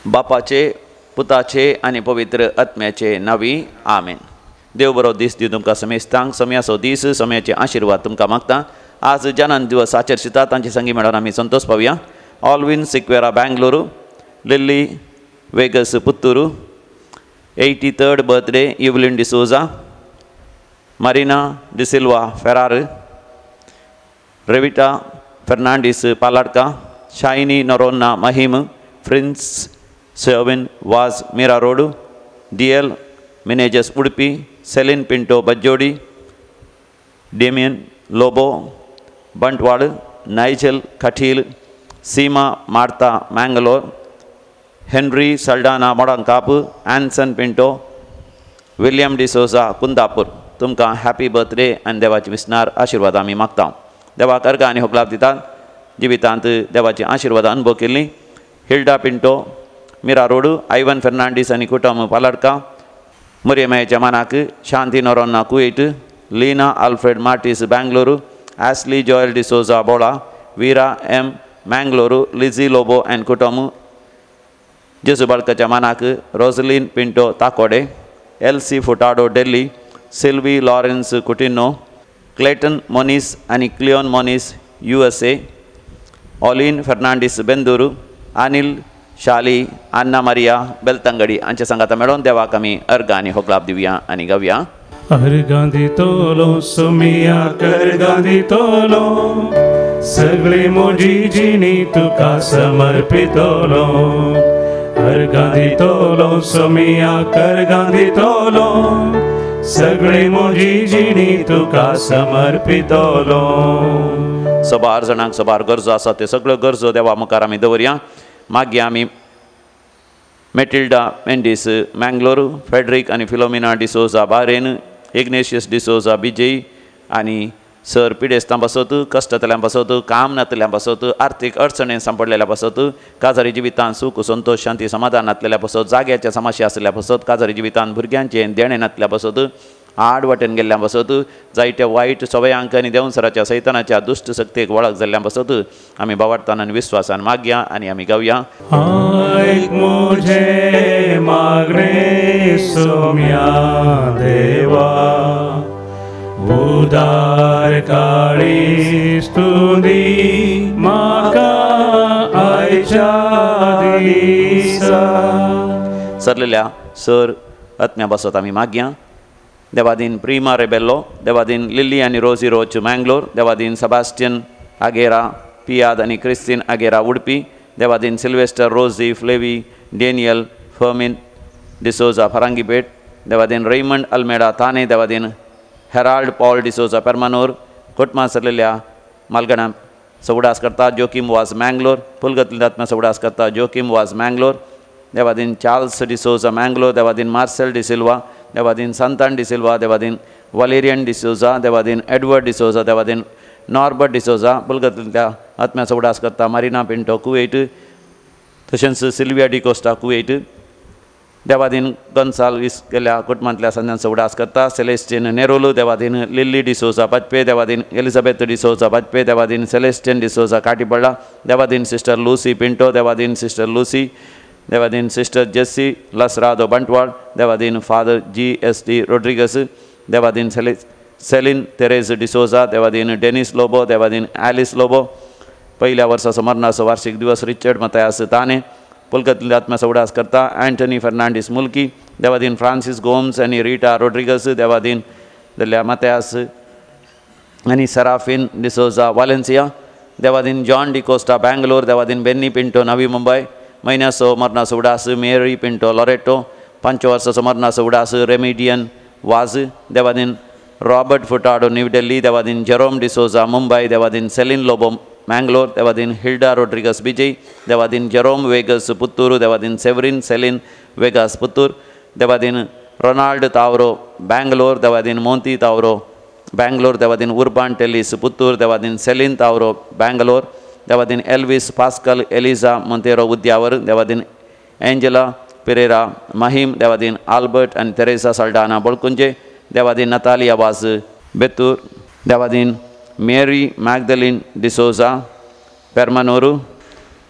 बापाचे पुताचे आनी पवित्र आत्म्याचे नांवी आमेन। देव बरो दीस दी तुमकां समेस्तांक। समयाचो दीस समयाचे आशिर्वाद तुमकां मागता। आज जनन दिवस आचरशिता तांचे संगी मेळोन आमी Santosh पावया। Alvin Sequeira Bengaluru, Lily Vegas Puttur, 83rd birthday Evelyn D'Souza, Marina D'Silva Ferrar, Revita Fernandes Paladka, Shiny Noronha Mahim, Prince Sherwin Vaz Mira Road, DL Menezes Udupi, Celine Pinto Bajjodi, Damian Lobo Bantwal, Nigel Kateel, Seema Martha Mangalore, Henry Saldanha Modankapu, Anson Pinto, William D'Souza Kundapur. तुमकां happy birthday आनी देवाचे विसनार आशिर्वाद आमी मागता। देवाक अर्घ आनी होगलाप दितात। जिवितांत देवाची आशिर्वाद अनुभव केल्ली Hilda Pinto Mira Road, Ivan Fernandes आनी कुटुंब पालडका, मुरियमायच्या मानाक Shanti Noronha Kuwait, Leena Alfred Martis Bengaluru, Ashley Joel D'Souza Bhola, Veera M Mangalore, Lizzy Lobo and कुटुंब, जेसू बाळकाच्या मानाक Rosaline Pinto Takode, Elsie Furtado Delhi, Sylvie Lawrence Coutinho, Clayton Moniz आनी Cleon Moniz USA, Olin Fernandes Bendur, Anil Shali, Anna Maria Belthangady हांच्या सांगाता मेळोन देवाक आमी अर्घ आनी होगलाप दिवया आनी गावया। अर्घां दितलो सोमिया अर्घां दितलो, सगळी म्हजी जिणी तुका समर्पितलो। अर्घां दितलो सोमिया अर्घां दितलो, सगळी म्हजी जिणी तुका समर्पितलो। सबार जाणांक सबार गरजो आसा ते सगळ्यो गरजो देवा मुखार आमी दवरया। मागीर आमी मेटिल्डा मेंडीस मँगलोर, फेडरीक आनी Philomena D'Souza Warren, Ignatius D'Souza Bijay आनी सर पिडेस्तां पासत, कश्टांतल्यान पासत, काम नातल्या पासत, आर्थीक अडचणेन सांपडलेल्या पासत, काजारी जिवितान सूख संतोष शांती समाधान नातलेल्या पासत, जाग्याच्या समस्या आसल्या पासत, काजारी जिवितान भुरग्यांचें देणें नातल्या पासत, आड वाटेन गेल्ल्या पासत, जायत्या वायट सवयांक आनी देवसराच्या सैतानाच्या दुश्ट शक्तेक वळख जाल्ल्या पासत आमी बावडतान आनी विस्वासान मागया आनी आमी गावया। आयक म्हजें मागणें सोम्या देवा, उदार काळीज तूं दी म्हाका आयच्या दिसा। सरलेल्या सर आत्म्या पासत आमी मागया। देवादीन प्रिमा रेबेल्लो, देवादीन लिली आनी रोजी रोच मँगलोर, देवादीन सेबास्टियन आगेरा पियाद आनी क्रिस्तीन आगेरा उडपी, Devadin Sylvester Rosy Flavi Daniel Fermin D'Souza Farangipet, Devadin Raymond Almeida Thane, Devadin Herald Paul D'Souza Permanur. Kotma सरलेल्या मालगणा सवडास करता जोकीम वाज मँगलोर, पुलगतल्या आत्मा सवडास करता जोकीम वाज मँगलोर, देवादीन चार्ल्स डिसोजा मँगलोर, देवादीन मार्सेल डिसिल्वा, देवादीन सांतान डिसिल्वा, देवादीन वालेरियन डिसोजा, देवादीन एडवर्ड डिसोजा, देवादीन नॉर्बर्ट डिसोजा। पुलगतल्या आत्म्या सवडास करता मारिना पिंटो कुवेट, तशेंच सिल्विया डिकोस्टा कुवेट, देवादीन गोन्साल्वीस गेल्या कुटुंबांतल्या संज्ञांचो उडास करता सेलेस्टीन नेरोलू, देवादीन लिल्ली डिसोजा बाजपे, देवादीन एलिझाबेथ डिसोजा बाजपे, देवादीन सेलेस्टीन डिसोजा काटीपडला, देवादीन सिस्टर लुसी पिंटो, देवादीन सिस्टर लुसी, देवादीन sister Jessie Lasrado Bantwal, Devadin father GSD Rodrigues, देवादीन सेलीन तेरेज डिसोजा, देवादीन डेनिस लोबो, देवादीन एलिस लोबो। पहिल्या वर्साचो मरणाचो वार्षिक दिवस रिचर्ड मतायास ताने। पुलकतल्या आत्म्याचो उडास करता अँटनी फर्नांडीस मुल्की, देवादीन फ्रांसीस गोम्स आनी रिटा रोड्रिगस, देवादीन दल्या मतायास आनी सराफिन D'Souza Valencia, Devadin John D'Costa Bangalore, Devadin Benny Pinto नवी मुंबय। म्हयन्याचो मरणाचो उडास मेरी पिंटो लॉरेटो। 5 वर्साचो मरणाचो उडास रेमिडियन वाज, देवादीन रॉबर्ट फुटाडो न्यू दिल्ली, देवादीन जेरोम डिसोजा मुंबय, देवादीन सेलीन लोबो मैंगलोर, देवादीन हिल्डा रोड्रिगस बिजय, देवादीन जेरोम वेगस पुत्तूर, देवादीन सेवरीन सेलीन वेगास पुत्तूर, देवादीन रोनाल्ड तावरो बैंगलोर, देवादीन मोंती तावरो बैंगलोर, देवादीन उर्बान टेलिस पुत्तूर, देवादीन सेलीन तावरो बैंगलोर, देवादीन Elvis Pascal Eliza Monteiro Udyavar, देवादीन एंजेला पेरेरा माहिम, देवादीन आल्बर्ट आनी तेरेसा साल्डाना बोळकुंजे, देवादीन नतालिया वाज बेतूर, देवादीन मेरी मॅगदलीन डिसोजा पेर्मानोरू,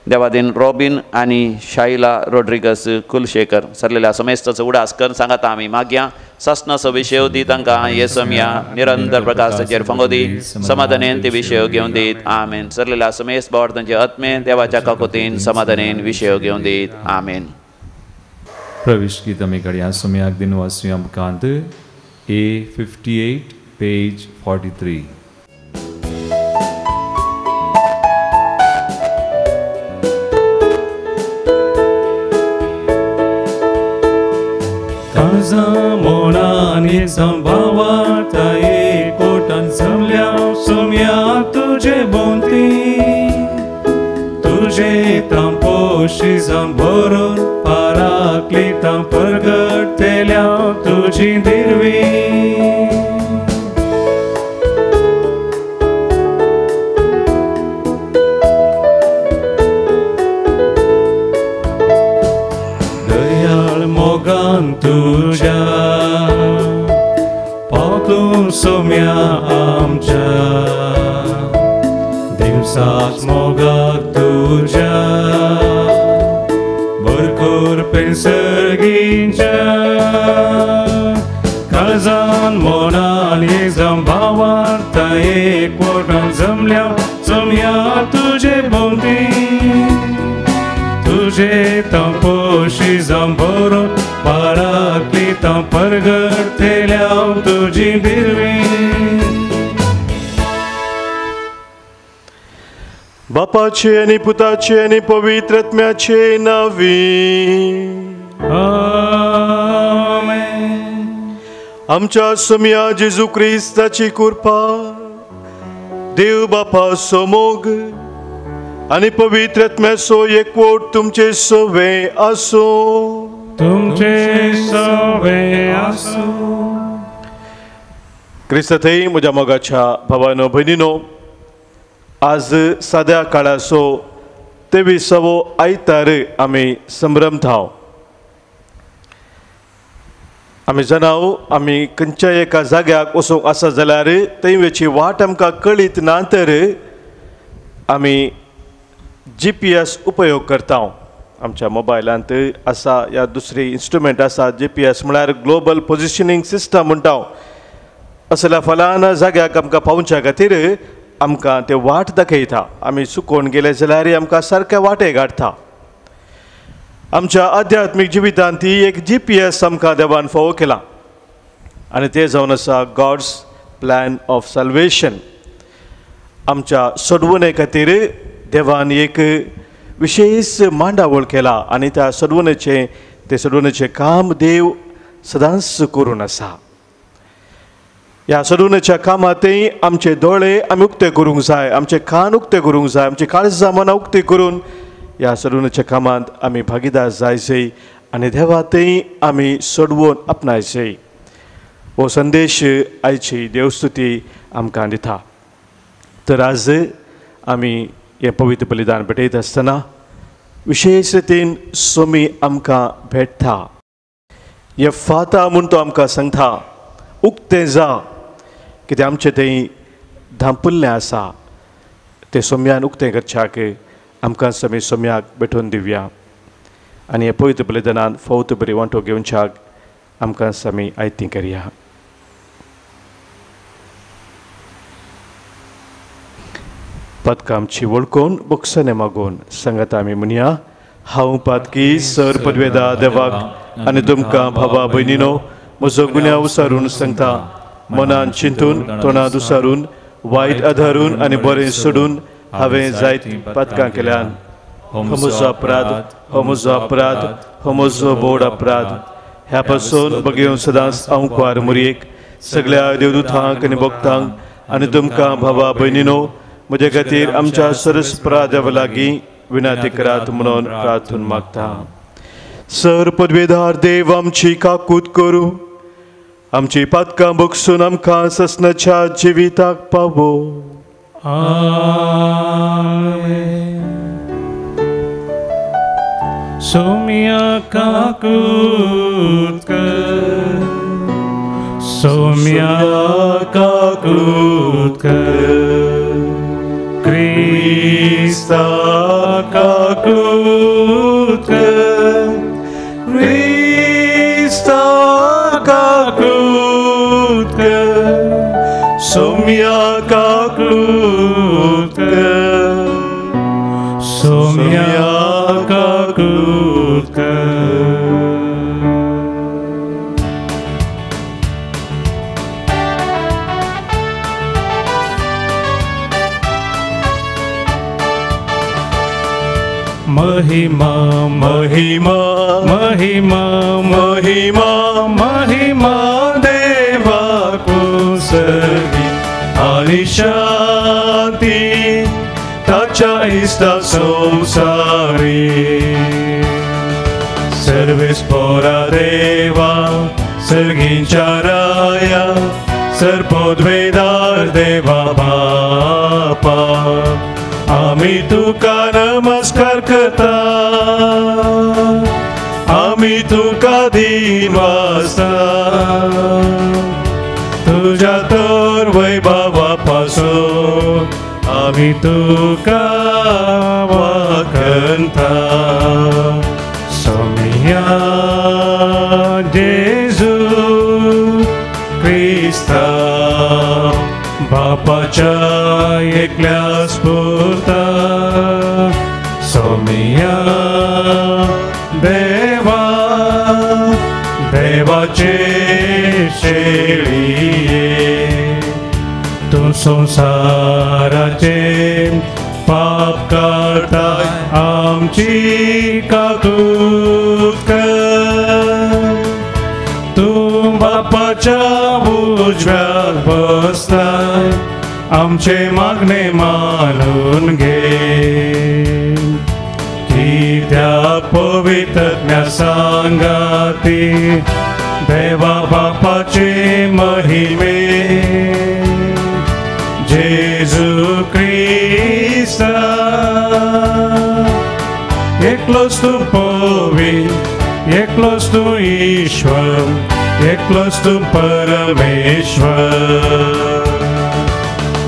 देवादीन रॉबीन आनी शायला रोड्रिगस कुलशेखर सरलेल्या समेस्ताचो उडास करून सांगाता आमी मागया सासनाचो विशय दी तांकां हे समया निरंतर प्रकाशाचेर फंगो दी समाधानेन ते विशय घेवन दीत आमेन. सरलेल्या समेस्त भावार्थांचे आत्मे देवाच्या काकोतीन समाधानेन विशय घेवन दीत आमेन. प्रवेश गीत आमी घडया समयाक दिन वाचुया मुखांत A58 page 43. मोनानी संभावाता एकोटान जमल्या सोम्या तुझे बोंती तुझे तांपोशी भरून पाराकली तां परगटतेल्या तुझी दिरवी. दयाळ मोगान तुझ्या पावतूं सोम्या आमच्या दिवसाच मोगाक तुझ्या भरपूर पेन्सर्गींच्या काळजान मोनान एक भावार्थ एक पोटान जमल्या सोम्या तुझे भोंवती तुझे तांपोशी भरून पाराकली तां परगटतेल्या तुझी दिरवी. बापाचे आनी पुताचे आनी पवित्र आत्म्याचे नांवी आमेन. आमच्या सोम्या जेजू क्रिस्ताची कृपा, देव बापाचो मोग आनी पवित्र आत्म्याचो एकवट तुमचे सवे आसूं. तुमचे सवे आसूं. क्रिस्ता थंय म्हज्या मोगाच्या भावानो भयणीनो, आज साद्या काळाचो 23वो आयतार आमी संभ्रमता. आमी जाणाव आमी खंयच्या एका जाग्याक वचूंक आसा जाल्यार थंय वयची वाट आमकां कळीत ना तर आमी GPS उपयोग करता. आमच्या मोबायलांत आसा या दुसरी इन्स्ट्रुमेंट आसा GPS म्हळ्यार ग्लोबल पोजिशनींग सिस्टम म्हणटा. असल्या फलाना जाग्याक आमकां पावच्या खातीर आमकां ते वाट दाखयता. आमी चुकोवन गेले जाल्यार आमकां सारक्या वाटे गाठता. आमच्या आध्यात्मीक जिवितांत ती एक GPS आमकां देवान फावो केला आनी तें जावन आसा गॉड्स प्लॅन ऑफ साल्वेशन. आमच्या सोडवणे खातीर देवान एक विशेष मांडावळ केला आनी त्या सोडवणेचें ते सोडवणेचें काम देव सदांच करून आसा. ह्या सोडवणेच्या कामांतय आमचे दोळे आमी उक्ते करूंक जाय, आमचे कान उक्ते करूंक जाय, आमची काळजां मनां उक्ती करून ह्या सोडवणेच्या कामांत आमी भागीदार जायचे आनी देवातय आमी सोडवून आपणायचे. हो संदेश आयची देवस्तुती आमकां दिता. तर आज आमी हें पवित्र बलिदान भेटयता आसतना विशेष रितीन सोमी आमकां भेटता. हे फाता म्हूण तो आमकां सांगता, उक्तें जा, कित्याक आमचें थंय धांपुल्लें आसा तें सोम्यान उक्तें करच्याक आमकां समी सोम्याक भेटोवन दिवया आनी हे पवित्र बलिदानान फावत बरी वांटो घेवच्याक आमकां समी आयती करया. पातकां आमची वळखून बोगसणे मागून सांगात आमी म्हणया, हांव पातकी सर पदवेदा देवाक आनी तुमकां भावा भयणीनो म्हजो गुन्यांव सारून सांगता. मनान चिंतून तोंडान दुसारून वायट आधारून आनी बरें सोडून हांवें जायत पातकां केल्यान. हो म्हजो अपराध, हो म्हजो अपराध, हो म्हजो बोड अपराध. ह्या पासून बगेवन सदांच हांव कुवार मुरयेक सगळ्या देवदूतांक आनी भक्तांक आनी तुमकां भावा भयणीनो म्हजे खातीर आमच्या सरस्परा देवा लागीं विनंती करात म्हणून प्रार्थून मागता. सर पदवेदार देव आमची काकूत करूं, आमची पातकां बगसून आमकां ससनाच्या जिविताक पावो. आमेन. सोम्या काकूत कर, सोम्या काकूत कर, क्रिस्ता काकूत कर, क्रिस्ता काकूत कर, सोम्या काकूत कर, सोम्या काकूत कर। महिमा महिमा महिमा महिमा महिमा देवा कुसगी आनी शांती ताच्या इश्टा संसारी। सर्वेस्पोरा देवा सर्गींच्या राया सर्पोद्वेदार देवा बापा आमी तुका नमस्कार करता, आमी तुका दिवासा, तुझ्या तर वैभवा पासून आमी तुका वाखणता। सोमिया जेजू क्रिस्ता बापाच्या एकल्या स्फूर्ता, सोमिया देवा देवाचे शेळये, तूं संसाराचे पाप काडताय आमची काकूत कर, तूं बापाच्या उजव्याक बसताय आमचे मागणे मानून घे। कित्याक पवित्रज्ञा सांगाती देवा बापाचे महिमे, जेजू क्रिस्ता एकलोच तूं पवित्र, एकलोच तूं ईश्वर, एकलोच तूं परमेश्वर।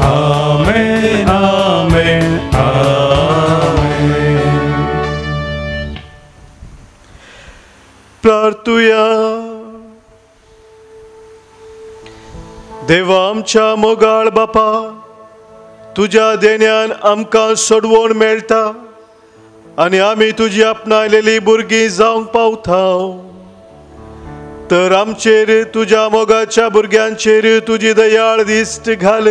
आमेन आमेन आमेन। प्रार्थुया। देवा आमच्या मोगाळ बापा, तुज्या देण्यान आमकां सोडवण मेळटा आनी आमी तुजी आपणायलेली भुरगीं जावंक पावता। तर आमचेर तुज्या मोगाच्या भुरग्यांचेर तुजी दयाळ दिश्ट घाल।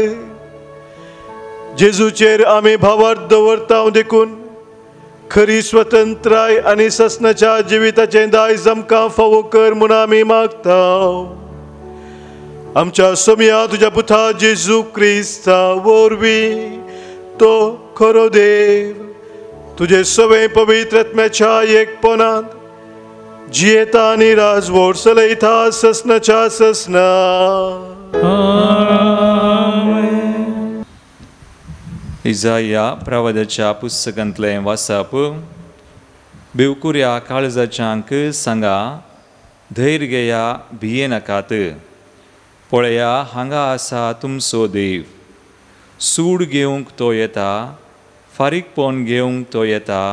जेजूचेर आमी भावार्थ दवरता देखून खरी स्वतंत्राय आनी ससनाच्या जिविताचें दायज आमकां फावो कर म्हूण आमी मागता। आमच्या सोम्या तुज्या पुता जेजू क्रिस्ता वरवीं तो खरो देव तुजे सवे पवित्र आत्म्याच्या एकपणांत जियेता आनी राजवट चलयता ससनाच्या ससना। इजाया प्रवादाच्या पुस्तकांतलें वाचप। भिवकुऱ्या काळजाच्यांक सांगा, धैर्य घेया, भियेनाकात, पळया हांगा आसा तुमचो देव, सूड घेवंक तो येता, फारीकपण घेवंक तो येता,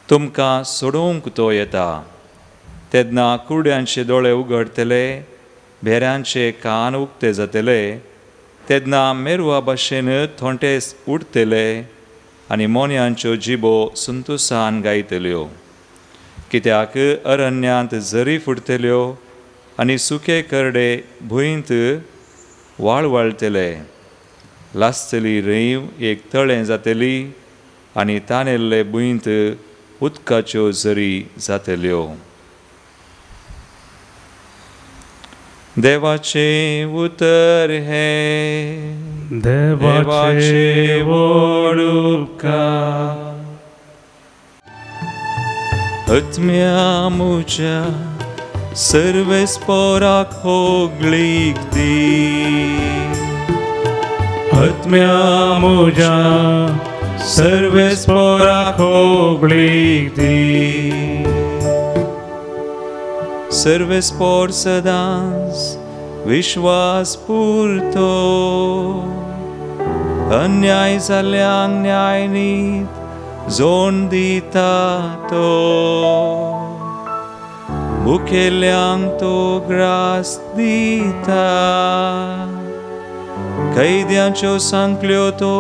तुमकां सोडोवंक तो येता। तेन्ना कुरड्यांचे दोळे उगडटले, भेऱ्यांचे कान उक्ते जातले, तेन्ना मेरवा भाशेन थोंटे उडटले आनी मोन्यांच्यो जिबो संतोसान गायतल्यो। कित्याक अरण्यांत झरी फुटतल्यो आनी सुके करडे भुंयंत वाळवळटले। लासतली रेंव एक तळें जातली आनी तानेल्ले भुंयंत उदकाच्यो झरी जातल्यो। देवाचें उतर हें, देवाचें व्हड उपकार। आत्म्या म्हज्या सर्वेस्पोराक होगळीक दी, आत्म्या म्हज्या सर्वेस्पोराक होगळीक दी। सर्वेस्पोर सदांच विश्वास पुरतो, अन्याय जाल्ल्यांक न्याय नीत जोण दिता तो, मुखेल्यांक तो ग्रास दिता, कैद्यांच्यो सांकल्यो तो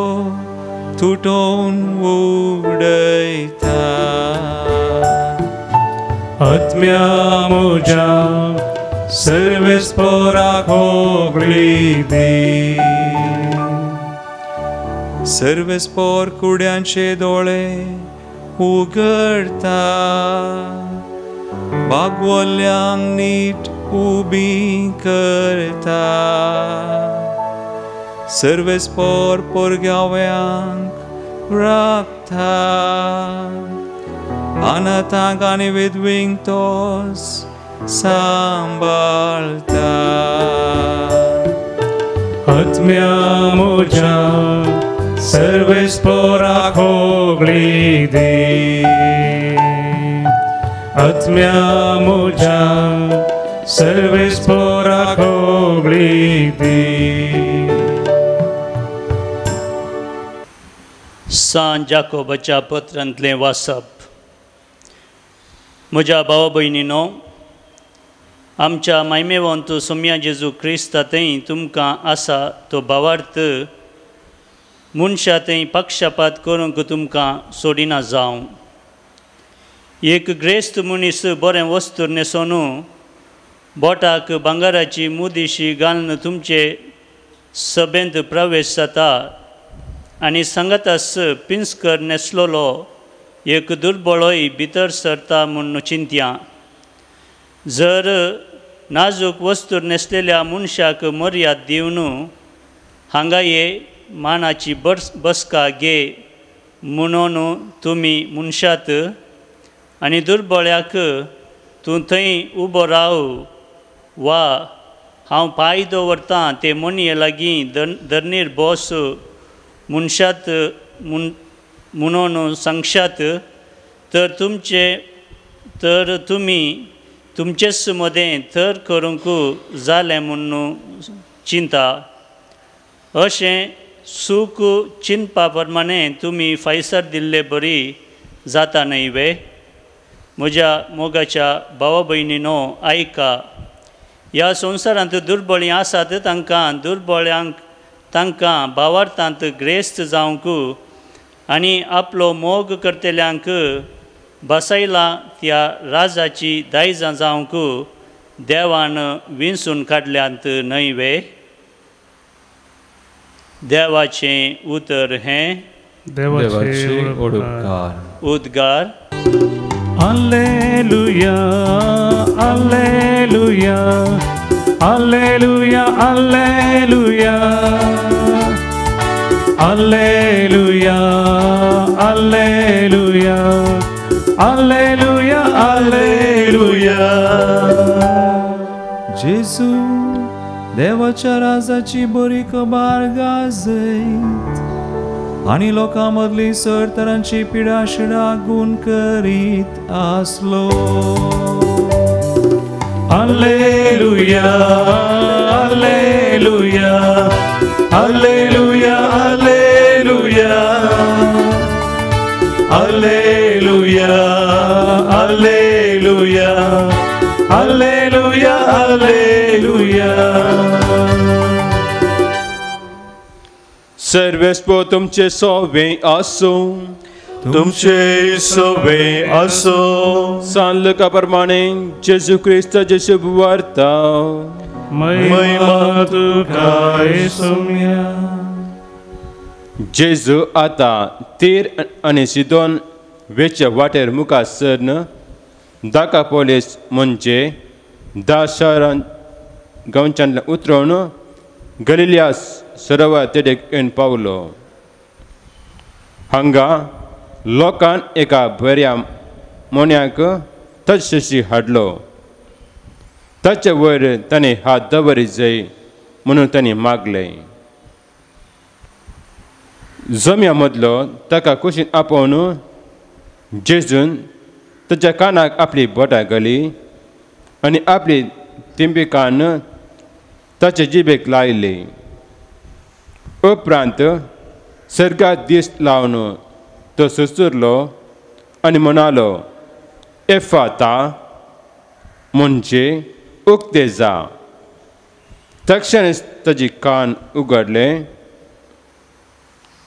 तुटोवन उडयता. आत्म्या म्हज्या सर्वेस्पोराक होगळी दी. सर्वेस्पोर कुड्यांचे दोळे उगडता, बागवल्यांक नीट उबी करता, सर्वेस्पोर पोरग्याव्यांक राखता, अनाथांक आनी विधवींक तोस सांबाळता. आत्म्या म्हज्या सर्वेस्पोराक होगळी दी. आत्म्या म्हज्या सर्वेस्पोराक होगळी दी. सांत जाकोबाच्या पत्रांतलें वाचप. म्हज्या भावा भयणीनो, आमच्या मायमेवंत सोम्या जेजू क्रिस्ता थंय तुमकां आसा तो भावार्थ मनशा थंय पक्षपात करूंक तुमकां सोडिना जावं. एक ग्रेस्त मनीस बरें वस्तू न्हेसोन बोटाक भांगराची मुदीशी घालून तुमचे सभेंत प्रवेश जाता आनी सांगातास पिंजकर न्हेसलेलो एक दुर्बळोय भितर सरता म्हूण चिंतया. जर नाजूक वस्तू न्हेसलेल्या मनशाक मर्याद दिवन हांगा ये मानाची बसका घे म्हणून तुमी मनशात आनी दुर्बळ्याक तूं थंय उबो राव वा हांव पांय दवरतां ते मोनये लागीं धरणीर बस मनशात म्हणून सांगशात तर तुमचे तर तुमी तुमचेच मदें थर करूंक जालें म्हूण चिंता. अशें सूख चिंतपा प्रमाणें तुमी फायसर दिल्ले बरी जाता न्हय वे. म्हज्या मोगाच्या भावा भयणीनो आयका, ह्या संवसारांत दुर्बळीं आसात तांकां दुर्बळ्यांक तांकां भावार्थांत ग्रेस्त जावंक आनी आपलो मोग करतल्यांक बसयला त्या राजाची दायजां जावंक देवान विंचून काडल्यांत न्हय वे. देवाचें उतर हें. देवाचे उपकार. उद्गार. Alleluia, alleluia, alleluia, alleluia, alleluia, alleluia, alleluia, alleluia. जेजू देवाच्या राजाची बरी खबर गाजयत आनी लोकां मदली सर तरांची पिडा शिडा गुण करीत आसलो. Alleluia, alleluia, alleluia, alleluia, alleluia, alleluia, alleluia, alleluia. सर्वेस्पो तुमचे सोवे आसूं, तुमचे सोवे आसूं. सान लुका प्रमाणे जेजू क्रिस्ताची शुभ वार्ता. महिमा तुका येसुम्या. जेजू आतां तीर आनी सिदोन वेच्या वाटेर मुखार सरन दाकापोलीस म्हणजे धा शारां गांवच्यान उतरोवन गलिलिया सरोवर तेडेक येवन पावलो. हांगा लोकान एका बऱ्या मोन्याक तशशी हाडलो. ताचे वयर ताणें हात दवरी जाय म्हणून ताणें मागलें. जम्या मदलो ताका कुशीन आपोवन जेजून ताच्या कानाक आपली बोटां घाली आनी आपली तिंबी कान ताचे जिबेक लायली. उपरांत सर्गात दीस लावन तो सुरसुरलो आनी म्हणालो, एफाता, म्हणजे उक्ते जा. तक्षणेच ताजी कान उगडले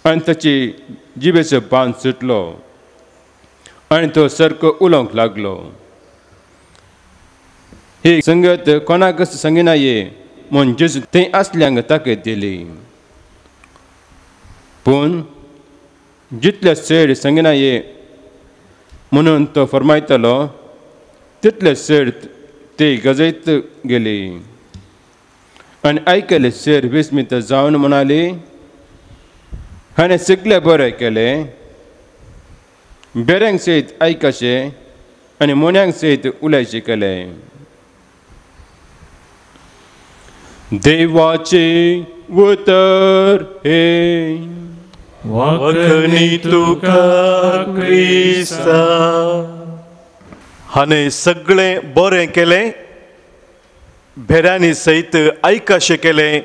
आनी ताची जिबेचो बांद सुटलो आनी तो सारको उलोवंक लागलो. ही संगत कोणाकच सांगिना ये म्हूण जेजू थंय आसल्यांक ताकद दिली. पूण जितले चड सांगिना ये म्हणून तो फरमायतलो तितले चड ते गजयत गेली. आनी आयकले चड विस्मीत जावन म्हणाली, हाणें सगळें बरें केलें, बेऱ्यांक सयत आयकशें आनी मोन्यांक सयत उलयचें केलें. देवाचें उतर हें. वखणी तुका क्रिस्ता. हाणें सगळें बरें केलें, भेऱ्यांनी सयत आयकशें केलें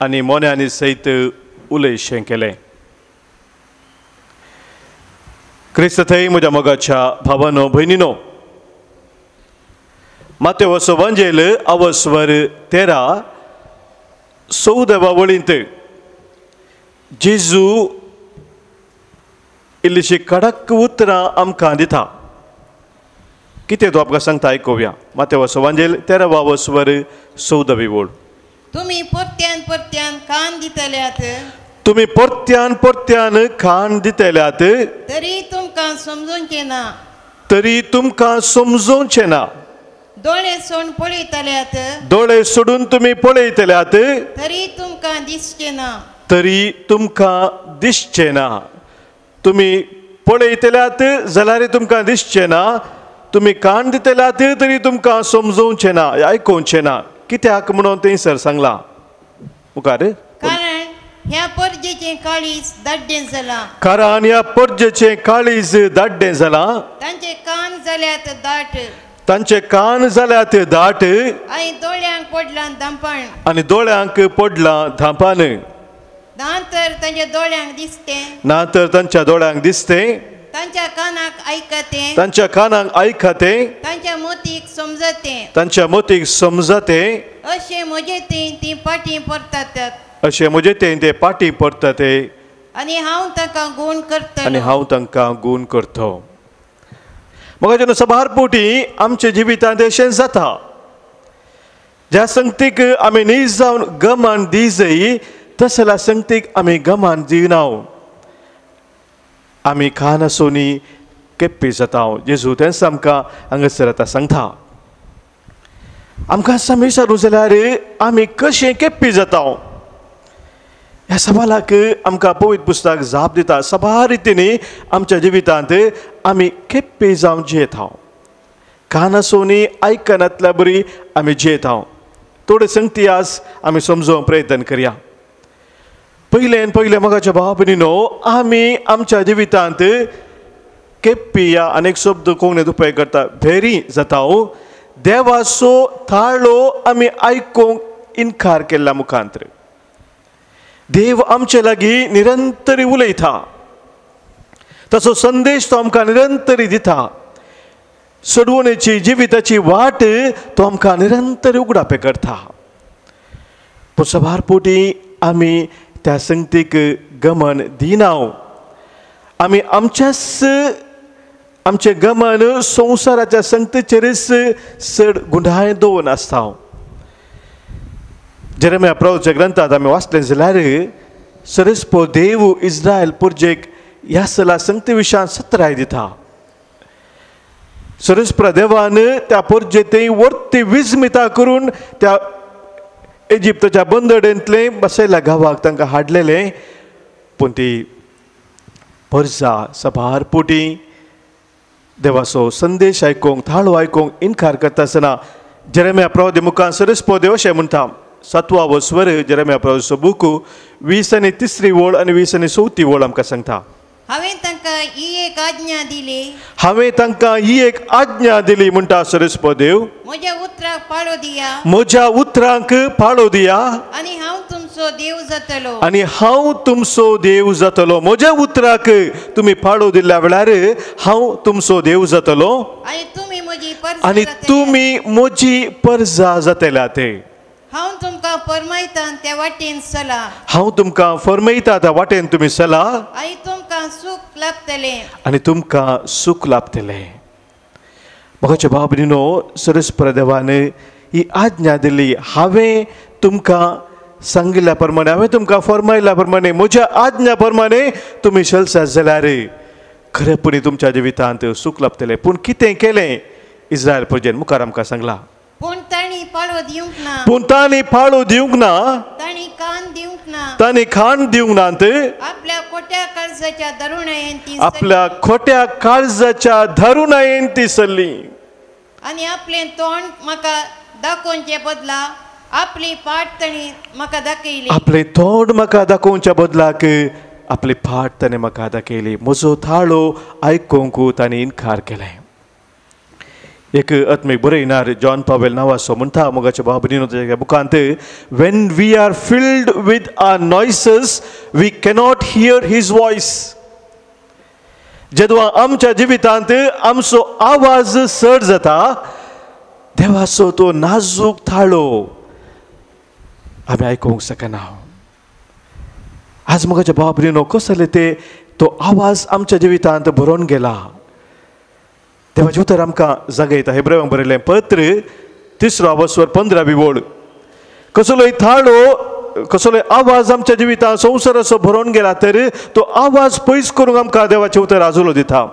आनी मोन्यांनी सयत उलयशें केलें. क्रिस्त थंय म्हज्या मोगाच्या भावानो भयणीनो, मातेवसो वांजेल अवस्वर 13 14 वळींत जेजू इल्लीशी कडक उतरां आमकां दिता. कितें तो आमकां सांगता आयकुया. मातेवसो वांजेल 13 वस्वर 14 वळ. तुमी परत्यान परत्यान कान दितल्यात, तुमी परत्यान परत्यान कान दितल्यात, तरी तुमकां समजूचें ना, तरी तुमकां समजूचें ना. दोळे सोडून पळयतल्यात, दोळे सोडून तुमी पळयतल्यात, तरी तुमकां दिसचें ना, तरी तुमकां दिसचें ना. तुमी पळयतल्यात जाल्यार तुमकां दिसचें ना, तुमी कान दितल्यात तरी तुमकां समजूचें ना, आयकुचें ना. कित्याक म्हणून थंयसर सांगलां मुखार, कारण ह्या परजेचें काळीज दाड्डें जालां, कारण ह्या परजेचें काळीज दाड्डें जालां, तांचे कान जाल्यात दाट, तांचे कान जाल्यात दाट, आनी दोळ्यांक पडलां धांपण, आनी दोळ्यांक पडलां धांपान, ना तर तांच्या दोळ्यांक दिसतें, ना तर तांच्या दोळ्यांक दिसतें, तांच्या कानाक आयकतें, तांच्या कानाक आयकतें, तांच्या मोतीक समजतें, तांच्या मोतीक समजतें, अशें म्हजे थंय तीं पाटी परतात, अशें म्हजे थंय ते पाटी परतात, आनी हांव तांकां गूण करतलो, आनी हांव तांकां गूण करतो. म्हाका जेन्ना सभार पोटी आमच्या जिवितांत अशें जाता, ज्या संगतीक आमी नीज जावन गमान दिजय तसल्या संगतीक आमी गमान दिना, आमी खान आसूनी केप्पी जाता. जेजू तेंच आमकां हांगासर आतां सांगता. आमकां विचारू जाल्यार आमी कशें केप्पी जाता ह्या सवालाक आमकां पवित्र पुस्तक जाप दिता. सबार रितींनी आमच्या जिवितांत आमी केप्पी जावन जियेता, कान आसूनी आयकनातल्या बरी आमी जियेता. थोडे संगती आज आमी समजोवंक प्रयत्न करया. पयलें पयलें मोगाच्या भाव भयणीनो, आमी आमच्या जिवितांत केप्पी ह्या अनेक शब्द कोंकणींत उपयोग करता, भेरी जाता. देवाचो थाळो आमी आयकूंक इनकार केल्ल्या मुखांतर देव आमचे लागीं निरंतरी उलयता, ताचो संदेश तो आमकां निरंतरी दिता, सोडवणेची जिविताची वाट तो आमकां निरंतर उगडापे करता. पूण सबार पोटी आमी त्या संगतीक गमन दिना. आमी आमच्याच आमचें गमन संवसाराच्या संगतीचेरच चड गुंडाय दवरून आसता. जेरेमिया प्रभूच्या ग्रंथांत आमी वाचलें जाल्यार सरस्पो देव इस्रायल पुर्जेक ह्या सला संगती विशयान सत्राय दिता. सरस्प्रा देवान त्या पोरजे थंय वर्ती विस्मिता करून त्या इजिप्ताच्या बंदडेंतलें बसयल्या गांवाक तांकां हाडलेलें. पूण ती परजा सभार पोटी देवाचो संदेश आयकूंक थाळो आयकूंक इनकार करता आसतना जेरेमिया प्रभू मुखार सरस्पो देव अशें म्हणटा. 7वो स्वर जेरेमिया प्रभूचो बूक 20 आनी 3 वळ आनी 20 आनी 4 वळ आमकां सांगता. हांवें तांकां ही एक आज्ञा दिली, हांवें तांकां ही एक आज्ञा दिली म्हणटा सरस्पो देव, म्हज्या उतराक पाळो दिया, म्हज्या उतरांक पाळो दिया, आनी हांव तुमचो तुमचो देव जातलो. आनी हांव तुमचो देव जातलो. म्हज्या उतराक तुमी पाळो दिल्ल्या वेळार हांव तुमचो देव जातलो आनी तुमी म्हजी परजा आनी जातले. तुमी म्हजी परजा जातल्या. ते हांव तुमकां फरमायता त्या वाटेन चला. हांव तुमकां फरमायता त्या वाटेन तुमी चला आनी तुमकां सूख लाभतलें. आनी तुमकां सूख लाभतलें. म्हाका भाव भयणीनो, सरस्पर देवान ही आज्ञा दिली. हांवें तुमकां सांगिल्ल्या प्रमाणे, हांवें तुमकां फरमायल्या प्रमाणे, म्हज्या आज्ञा प्रमाणे तुमी चलसात जाल्यार खरेपणी तुमच्या जिवितांत सूख लाभतलें. पूण कितें केलें इस्रायल प्रजेन? मुखार आमकां सांगलां, पूण तांणी पाळो दिवंक ना. पूण तांणी पाळो दिवंक ना. तांणी कान दिवंक ना. तांणी खाण दिवंक ना. आपल्या खोट्या काळजाच्या दारुणायेन ती आपल्या खोट्या काळजाच्या दारुणायेन ती सल्ली. आनी आपलें तोंड म्हाका दाखोवचे बदला आपली फाट तांणी म्हाका दाखयली. आपलें तोंड म्हाका दाखोवच्या बदलाक आपली फाट ताणें म्हाका दाखयली. म्हजो थाळो आयकूंक तांणी इनकार केलें. एक आत्मीक बरयणार जॉन पावेल नांवाचो म्हणटा मोगाच्या भाव भयणीनो ताच्या बुकांत, when we are filled with our noises we cannot hear his voice. जेदवा आमच्या जिवितांत आमचो आवाज चड जाता, देवाचो तो नाजूक थाळो आमी आयकूंक शकना. आज मोगाच्या भाव भयणीनो, कसले ते तो आवाज आमच्या जिवितांत भरोन गेला. देवाचें उतर आमकां जागयता. हेब्रेवांक बरयलें पत्र 3 वस्वर 15 वळ. कसलोय थाळो, कसलोय आवाज आमच्या जिवितांत संवसाराचो भरोन गेला तर तो आवाज पयस करूंक आमकां देवाचें उतर आजुलो दिता.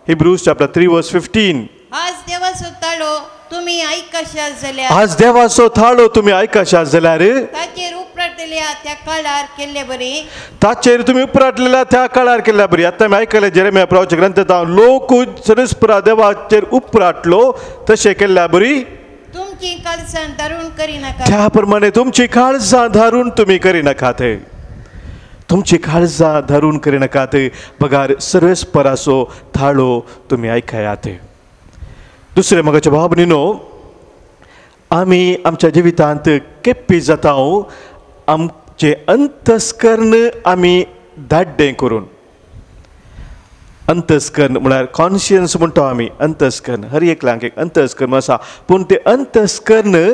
हिब्रूज चॅप्टर 3 वर्स 15. आज देवाचो ताळो तुमी आयकशात जाल्यार, आज देवाचो थाळो तुमी आयकशात जाल्यार ताचेर उपराटलेल्या त्या काळार केल्ले बरी. ताचेर तुमी उपराटलेल्या त्या काळार केल्ल्या बरी. आतां आमी आयकलें जेरेमिया प्रवाच्या ग्रंथांत, लोक सरस्परा देवाचेर उपराटलो तशें केल्ल्या बरी तुमची काळजां धारून करिनाका. त्या प्रमाणे तुमची काळजां धारून तुमी करिनाकात. तुमची काळजां धारून करिनाकात बगार सर्वेस्पराचो थाळो तुमी आयकयात. दुसरें मोगाच्या भाव भयणीनो, आमी आमच्या जिवितांत केप्पी जाता आमचें अंतस्कर्ण आमी दाड्डें करून. अंतस्कर्ण म्हळ्यार कॉन्शियन्स म्हणटा आमी. अंतस्कर्ण हर एकल्यांक एक अंतस्कर्ण आसा, पूण तें अंतस्कर्ण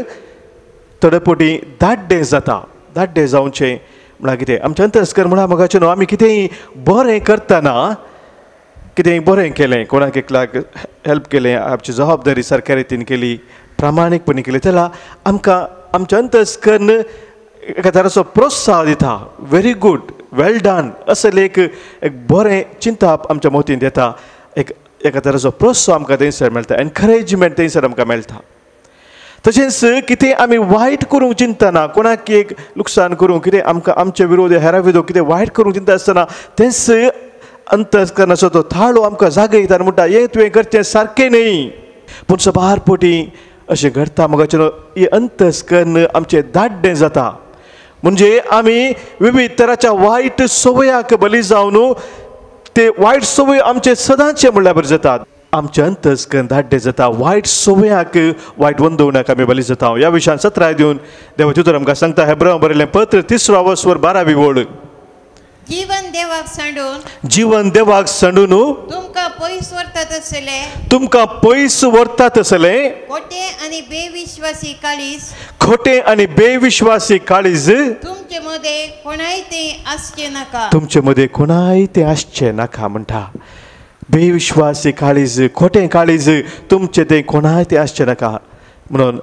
थोडे फावटी दाड्डें जाता. दाड्डें जावचें म्हळ्यार कितें? आमचें अंतस्कर्ण म्हळ्यार मोगाचें न्हू, आमी कितेंय बरें करतना, कितेंय बरें केलें, कोणाक एकल्याक हेल्प केलें, आमची जबाबदारी सारक्या रितीन केली, प्रामाणीकपणी केली, जाल्यार आमकां आमचें अंतस्कर्ण एका तराचो प्रोत्साह दिता. व्हेरी गूड, वेल डन असलें एक एक बरें चिंताप आमच्या मतींत येता. एक एका तराचो प्रोत्साह आमकां थंयसर मेळटा, एनकरेजमेंट थंयसर आमकां मेळटा. तशेंच कितें आमी वायट करूंक चिंतना, कोणाक एक लुकसाण करूंक, कितें आमकां आमचे विरोध हेरा विरोध कितें वायट करूंक चिंता आसतना तेंच अंतस्करणाचो तो थाळो आमकां जागयता आनी म्हणटा, हें तुवें करचें सारकें न्हय. पूण सबार फावटी अशें घडटा मोगाचें, हें अंतस्कर्ण आमचें दाड्डें जाता. म्हणजे आमी विविध तराच्या वायट संवयाक बली जावन ते वायट संवय आमचे सदांचे म्हणल्यार बरें जातात. आमचें अंतस्कर्ण दाड्डें जाता, वायट संवयाक, वायट वंदवण्याक आमी बली जाता. ह्या विशयान सत्राय दिवन देवाचें उतर आमकां सांगता. हेब्रेवांक बरयलें पत्र 3 वस्वर 12 वळ. जीवन देवाक सांडून, जीवन देवाक सांडून तुमकां पयस व्हरतात आसले, तुमकां पयस व्हरतात आसले खोटे आनी बेविश्वासी काळीज, खोटे आनी बेविश्वासी काळीज तुमचे मदें कोणाय तें आसचें नाका. तुमचे मदें कोणाय तें आसचें नाका म्हणटा. बेविश्वासी काळीज, खोटें काळीज तुमचें तें कोणाय तें आसचें नाका म्हणून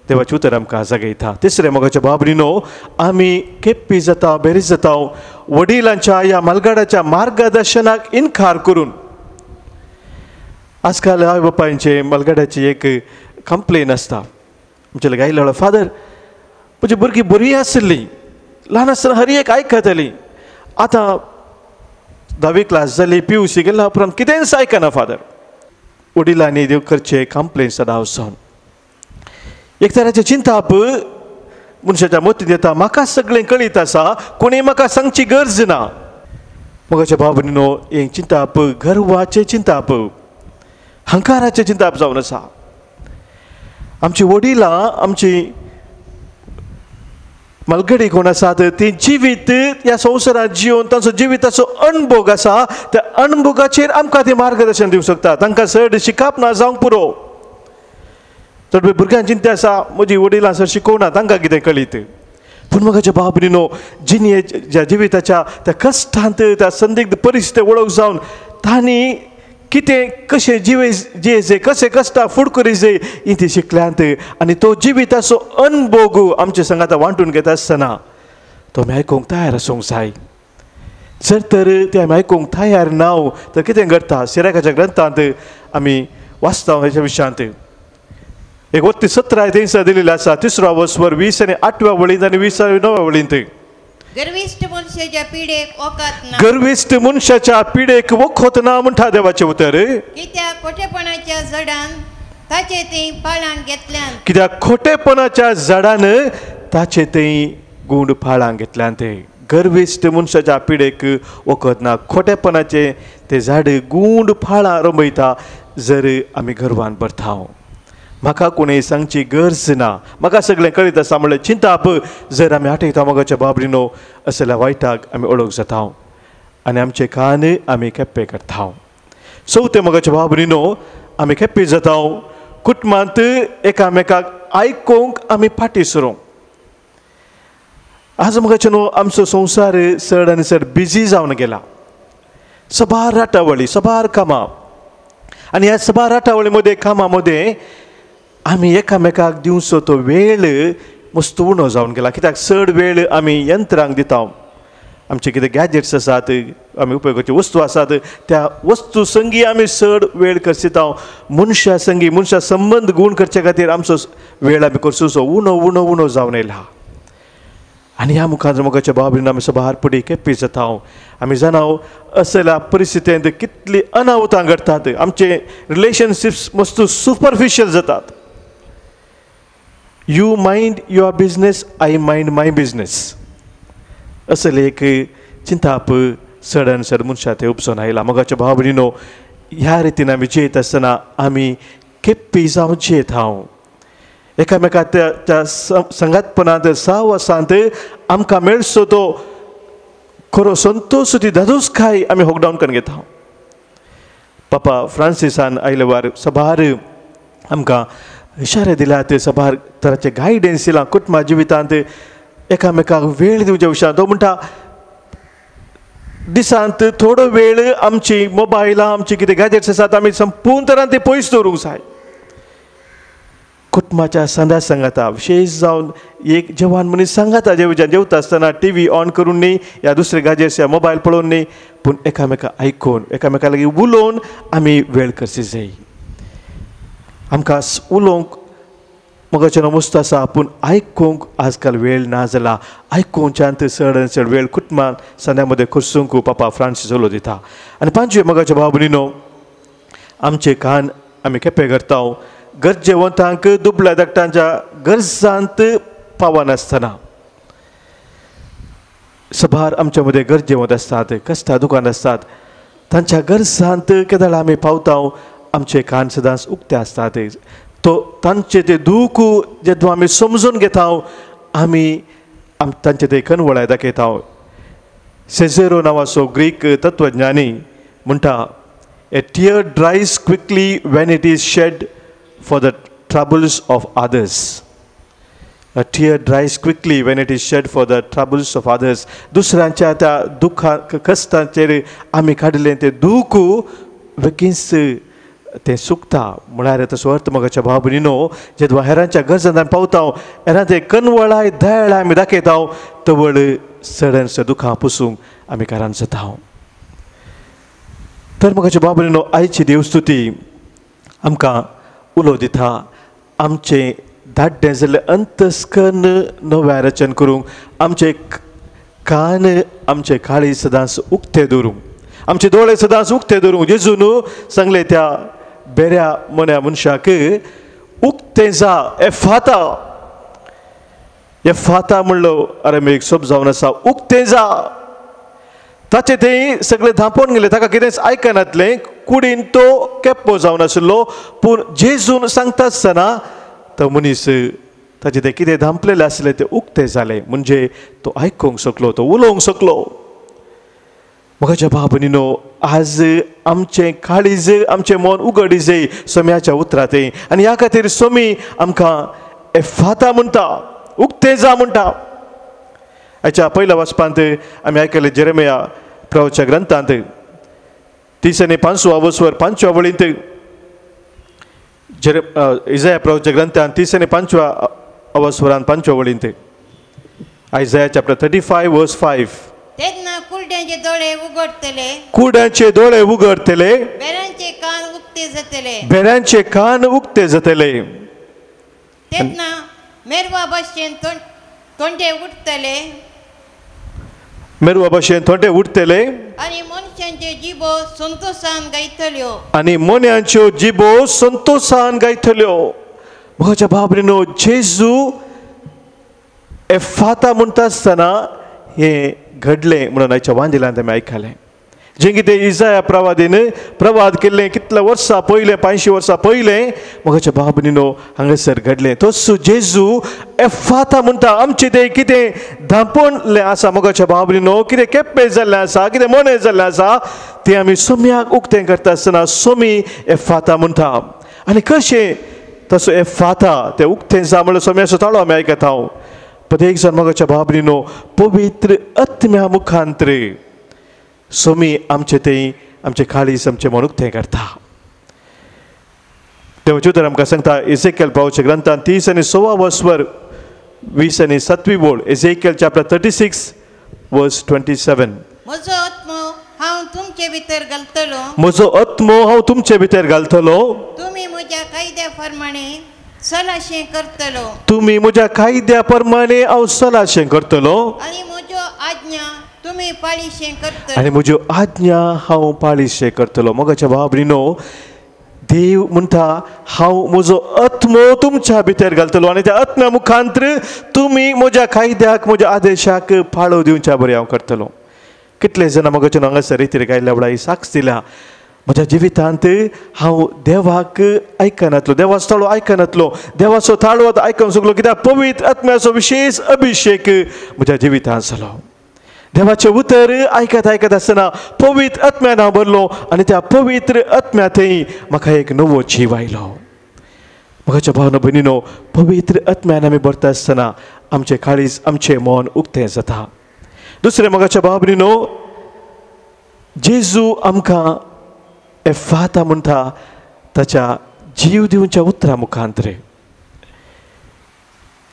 देवाचें उतर आमकां जागयता. तिसरें मोगाच्या भाव भयणीनो, आमी केप्पी जाता, बेरीज जाता वडिलांच्या ह्या मालगाडाच्या मार्गदर्शनाक इनकार करून. आजकाल आवय बापायंचे मालगाडाची एक कंप्लेन आसता. आमच्या लागीं आयलो, फादर म्हजी भुरगीं बरीं आसली, ल्हान आसतना हर एक आयकताली, आतां 10वी क्लास जाली, PUC गेल्या उपरांत कितेंच आयकना फादर. वडिलांनी देव करचे कंप्लेन सदां वचून एक तराचें चिंताप मनशाच्या मतींत येता, म्हाका सगळें कळीत आसा, कोणें म्हाका सांगची गरज ना. मोगाच्या भाव भयणीनो, हें चिंताप गर्वाचें चिंताप, हंकाराचें चिंताप जावन आसा. आमची वडिलां, आमची मालगडी कोण आसात ती जिवीत ह्या संवसारांत जिवन तांचो जिविताचो अणभोग आसा त्या अणभोगाचेर आमकां ती मार्गदर्शन दिवंक शकता. तांकां चड शिकप ना जावंक पुरो. चड भुरग्यांक चिंता आसा म्हजी वडिलां सर शिकोवना तांकां कितें कळीत. पूण म्हज्या बाब भयणीनो जिणेच्या जिविताच्या त्या कश्टांत त्या संदिग्ध परिस्थिती वळख जावन तांणी कितें कशें जिवे जियेचे कशें कश्टां फुड करीचे ही ती शिकल्यांत आनी तो जिविताचो अणभोग आमच्या संगाता वांटून घेता आसतना तो आमी आयकूंक तयार आसूंक जाय. जर तर ते आमी आयकूंक तयार ना तर कितें घडटा सिराकाच्या ग्रंथांत आमी वाचता हेच्या विशयांत एक वत्ती 17 थंयसर दिलेली आसा 3 वस्वर 20 आनी 8व्या वळींत आनी 20 आनी 9व्या वळींत. गर्विश्ट मनशाच्या पिडेक वखद ना. गर्विश्ट मनशाच्या पिडेक वखद ना म्हणटा देवाचें उतर. कित्याक खोटेपणाच्या झाडान ताचे थंय पाळां घेतल्यान. कित्याक खोटेपणाच्या झाडान ताचे थंय गुंड पाळां घेतल्यान. ते गर्विश्ट मनशाच्या पिडेक वखद ना. खोटेपणाचे ते झाड गुंड पाळां रमयता जर आमी गर्वान भरता. म्हाका कोणें सांगची गरज ना, म्हाका सगळें कळीत आसा म्हणलें चिंताप जर आमी आठयता मोगाच्या बाबरीनो असल्या वायटाक आमी ओळख जाता आनी आमचे कान आमी केप्पे करता. चवथे मोगाच्या बाबरीनो आमी केप्पे जाता कुटुंबांत एकामेकाक आयकूंक आमी फाटीं सरूंक. आज मोगाचे न्हू आमचो संवसार चड आनी चड बिजी जावन गेला. सबार राटावळी सबार कामां आनी ह्या सबार राटावळी मदें कामां मदें आमी एकामेकाक दिवचो तो वेळ मस्त उणो जावन गेला. कित्याक चड वेळ आमी यंत्रांक दिता. आमचे कितें गॅजेट्स आसात आमी उपयोगाच्यो वस्तू आसात त्या वस्तू संगी आमी चड वेळ करसिता. मनशा संगी मनशा संबंद गूण करचे खातीर आमचो वेळ आमी करसो उणो उणो उणो जावन येयला. आनी ह्या मुखार मोगाच्या बाबरीन आमी सबार पडी केप्पी जाता. आमी जाणा असल्या परिस्थितींत कितली अनाहुतां घडटात. आमचे रिलेशनशिप्स मस्त सुपरफिशियल जातात. You mind your business, I mind my business. असले एक चिंताप चड आनी चड मनशां ते उपसून आयला. मोगाच्या भाव भयणीनो ह्या रितीन आमी जियेत आसतना आमी केप्पी जावन जियेत हांव एकामेका त्या संगातपणांत साहवासांत आमकां मेळचो तो खरो संतोश ती धादोसकाय आमी होगडावन करून घेता. पापा फ्रांसिसान आयले वार सबार आमकां इशारे दिल्यात सबार तराचे गायडन्स दिलां कुटुंबा जिवितांत एकामेकाक वेळ दिवच्या विशयांत. तो म्हणटा दिसांत थोडो वेळ आमची मोबायलां आमची कितें गॅजेट्स आसात आमी संपूर्ण तरान ते पयस दवरूंक जाय. कुटुंबाच्या सांदा सांगाता विशेश जावन एक जवान मनीस सांगाता जेवता आसतना टी व्ही ऑन करून न्ही या दुसरे गॅजेट्स या मोबायल पळोवन न्ही पूण एकामेका आयकून एकामेका लागीं उलोवन आमी वेळ करची जाय. आमकां उलोवंक मोगाचें मस्त आसा पूण आयकूंक आजकाल वेळ ना जाला. आयकुच्यान चड आनी चड वेळ कुटुंबान सांद्या मदें खर्चूंक पापा फ्रांसीस उलो दिता. आनी पांचवे मोगाच्या भाव भयणीनो आमचे कान आमी केपें करता गरजेवंतांक दुबळ्या धाकटांच्या गरजांत पावनासतना. सबार आमच्या मदें गरजेवंत आसतात कश्टां दुकान आसतात तांच्या गरजांत केदळ आमी पावता आमचे कान सदांच उक्ते आसतात. तो तांचे ते दूख जेन्ना आमी समजून घेता आमी तांचे ते कनवळाय दाखयता. सेझेरो नांवाचो ग्रीक तत्वज्ञानी म्हणटा a tear dries quickly when it is shed for the troubles of others. A tear dries quickly when it is shed for the troubles of others. दुसऱ्यांच्या त्या दुख्खा कश्टांचेर आमी काडिल्लें तें दूख बेगीनच तें सुकता. म्हळ्यार तसो अर्थ मोगाच्या भाव भयणीनो जेन्ना हेरांच्या गरजांत आमी पावता हेरां ते कनवळाय दयाळ आमी दाखयता तवळ चड दुखां पुसूंक आमी कारण जाता. तर मोगाच्या भाव भयणीनो आयची देवस्तुती आमकां उलो दिता आमचें धाड्डें जाल्लें अंतस्कर्ण नव्या रचन करूंक आमचे कान आमचे काळी सदांच उक्ते दवरूंक आमचे दोळे सदांच उक्ते दवरूंक. जेजून सांगलें त्या बेऱ्या मोन्या मनशाक उक्तें जा एफाता एफाता म्हणलो अरेमेक सोब जावन आसा उक्तें जा. ताचें थंय सगळें धांपोवन गेलें ताका कितेंच आयकनातलें कुडीन तो केप्पो जावन आशिल्लो. पूण जेजून सांगता आसतना तो मनीस ताचे ते कितें धांपलेलें आसलें तें उक्तें जालें, म्हणजे तो आयकूंक शकलो, तो उलोवंक शकलो. म्हज्या भाव भयणीनो, आज आमचें काळीज आमचें मन उगडिजय सोम्याच्या उतरांत आनी ह्या खातीर सोमी आमकां एफाता म्हणटा, उक्तें जा म्हणटा. आयच्या पयल्या वाचपांत आमी आयकलें जेरेमिया प्रवाच्या ग्रंथांत 35 वसवर 5 वळींत, इजाया प्रवाच्या ग्रंथांत 35 अवस्वरान 5 वळींत, Isaiah chapter 35 verse 5. तेन्ना कुरड्यांचे दोळे उगडतले, कुरड्यांचे दोळे उगडतले, बेऱ्यांचे कान उक्ते जातले, बेऱ्यांचे कान उक्ते जातले. तेन्ना मेरवा भाशेन तोंडे उठतले, मेरवा भाशेन थोंडे उठतले, आनी मनशांच्यो जिबो संतोशान गायतल्यो, आनी मोन्यांच्यो जिबो संतोशान गायतल्यो. म्हज्या भाव भयणीनो, जेजू एफाता म्हणटा आसतना हें घडलें म्हणून आयच्या वांजिलांत आमी आयकलें. जें कितें इजाया प्रवादीन प्रवाद केल्लें कितल्या वर्सां पयलें, 500 वर्सां पयलें, म्हज्या भाव भयणीनो हांगासर घडलें. तसो जेजू एफाता म्हणटा, आमचें तें कितें धांपणलें आसा म्हज्या भाव भयणीनो, कितें केप्पे जाल्लें आसा, कितें मोनें जाल्लें आसा, तें आमी सोम्याक उक्तें करता आसतना सोमी एफाता म्हणटा. आनी कशें तसो एफाता तें उक्तें जा म्हणल्यार सोम्याचो ताळो आमी आयकता. हांव प्रत्येक जाण म्हज्या भाव भयणीनो पवित्र आत्म्या मुखांतर सोमी आमचें तें आमचें काळीज आमचें मन उक्तें करता. देवाचें उतर आमकां सांगता एझेकियल प्रवाच्या ग्रंथान 30.25 वसवर 27 वळ, एझेकियल चॅप्टर 36 वर्स 27. म्हजो आत्मो हांव तुमचे भितर घालतलो, म्हजो आत्मो हांव तुमचे भितर घालतलो, तुमी म्हज्या कायद्या प्रमाणे सलाशें करतलो, तुमी म्हज्या कायद्या प्रमाणे हांव सलाशें करतलो, आनी म्हज्यो आज्ञा तुमी पाळीशें करतलो, आनी म्हज्यो आज्ञा हांव पाळीशें करतलो. म्हज्या भाव भयणीनो, देव म्हणटा हांव म्हजो आत्मो तुमच्या भितर घालतलो आनी त्या आत्म्या मुखांतर तुमी म्हज्या कायद्याक म्हज्या आदेशाक पाळो दिवच्या बरें हांव करतलो. कितले जाणां म्हज्या हांगासर रितीर गायल्या वेळार साक्ष दिल्या, म्हज्या जिवितांत हांव देवाक आयकनातलो, देवाचो ताळो आयकनातलो, देवाचो ताळो आतां आयकूंक शकलो कित्याक पवित्र आत्म्याचो विशेश अभिशेक म्हज्या जिवितांत जालो. देवाचें उतर आयकत आयकत आसतना पवित्र आत्म्यान हांव भरलो आनी त्या पवित्र आत्म्यांतय म्हाका एक नवो जीव आयलो. म्हज्या भावना भयणीनो, पवित्र आत्म्यान आमी भरता आसतना आमचें काळीज आमचें मन उक्तें जाता. दुसरें म्हज्या भाव भयणीनो, जेजू आमकां एफाता म्हणटा ताच्या जीव दिवच्या उतरां मुखांतरे.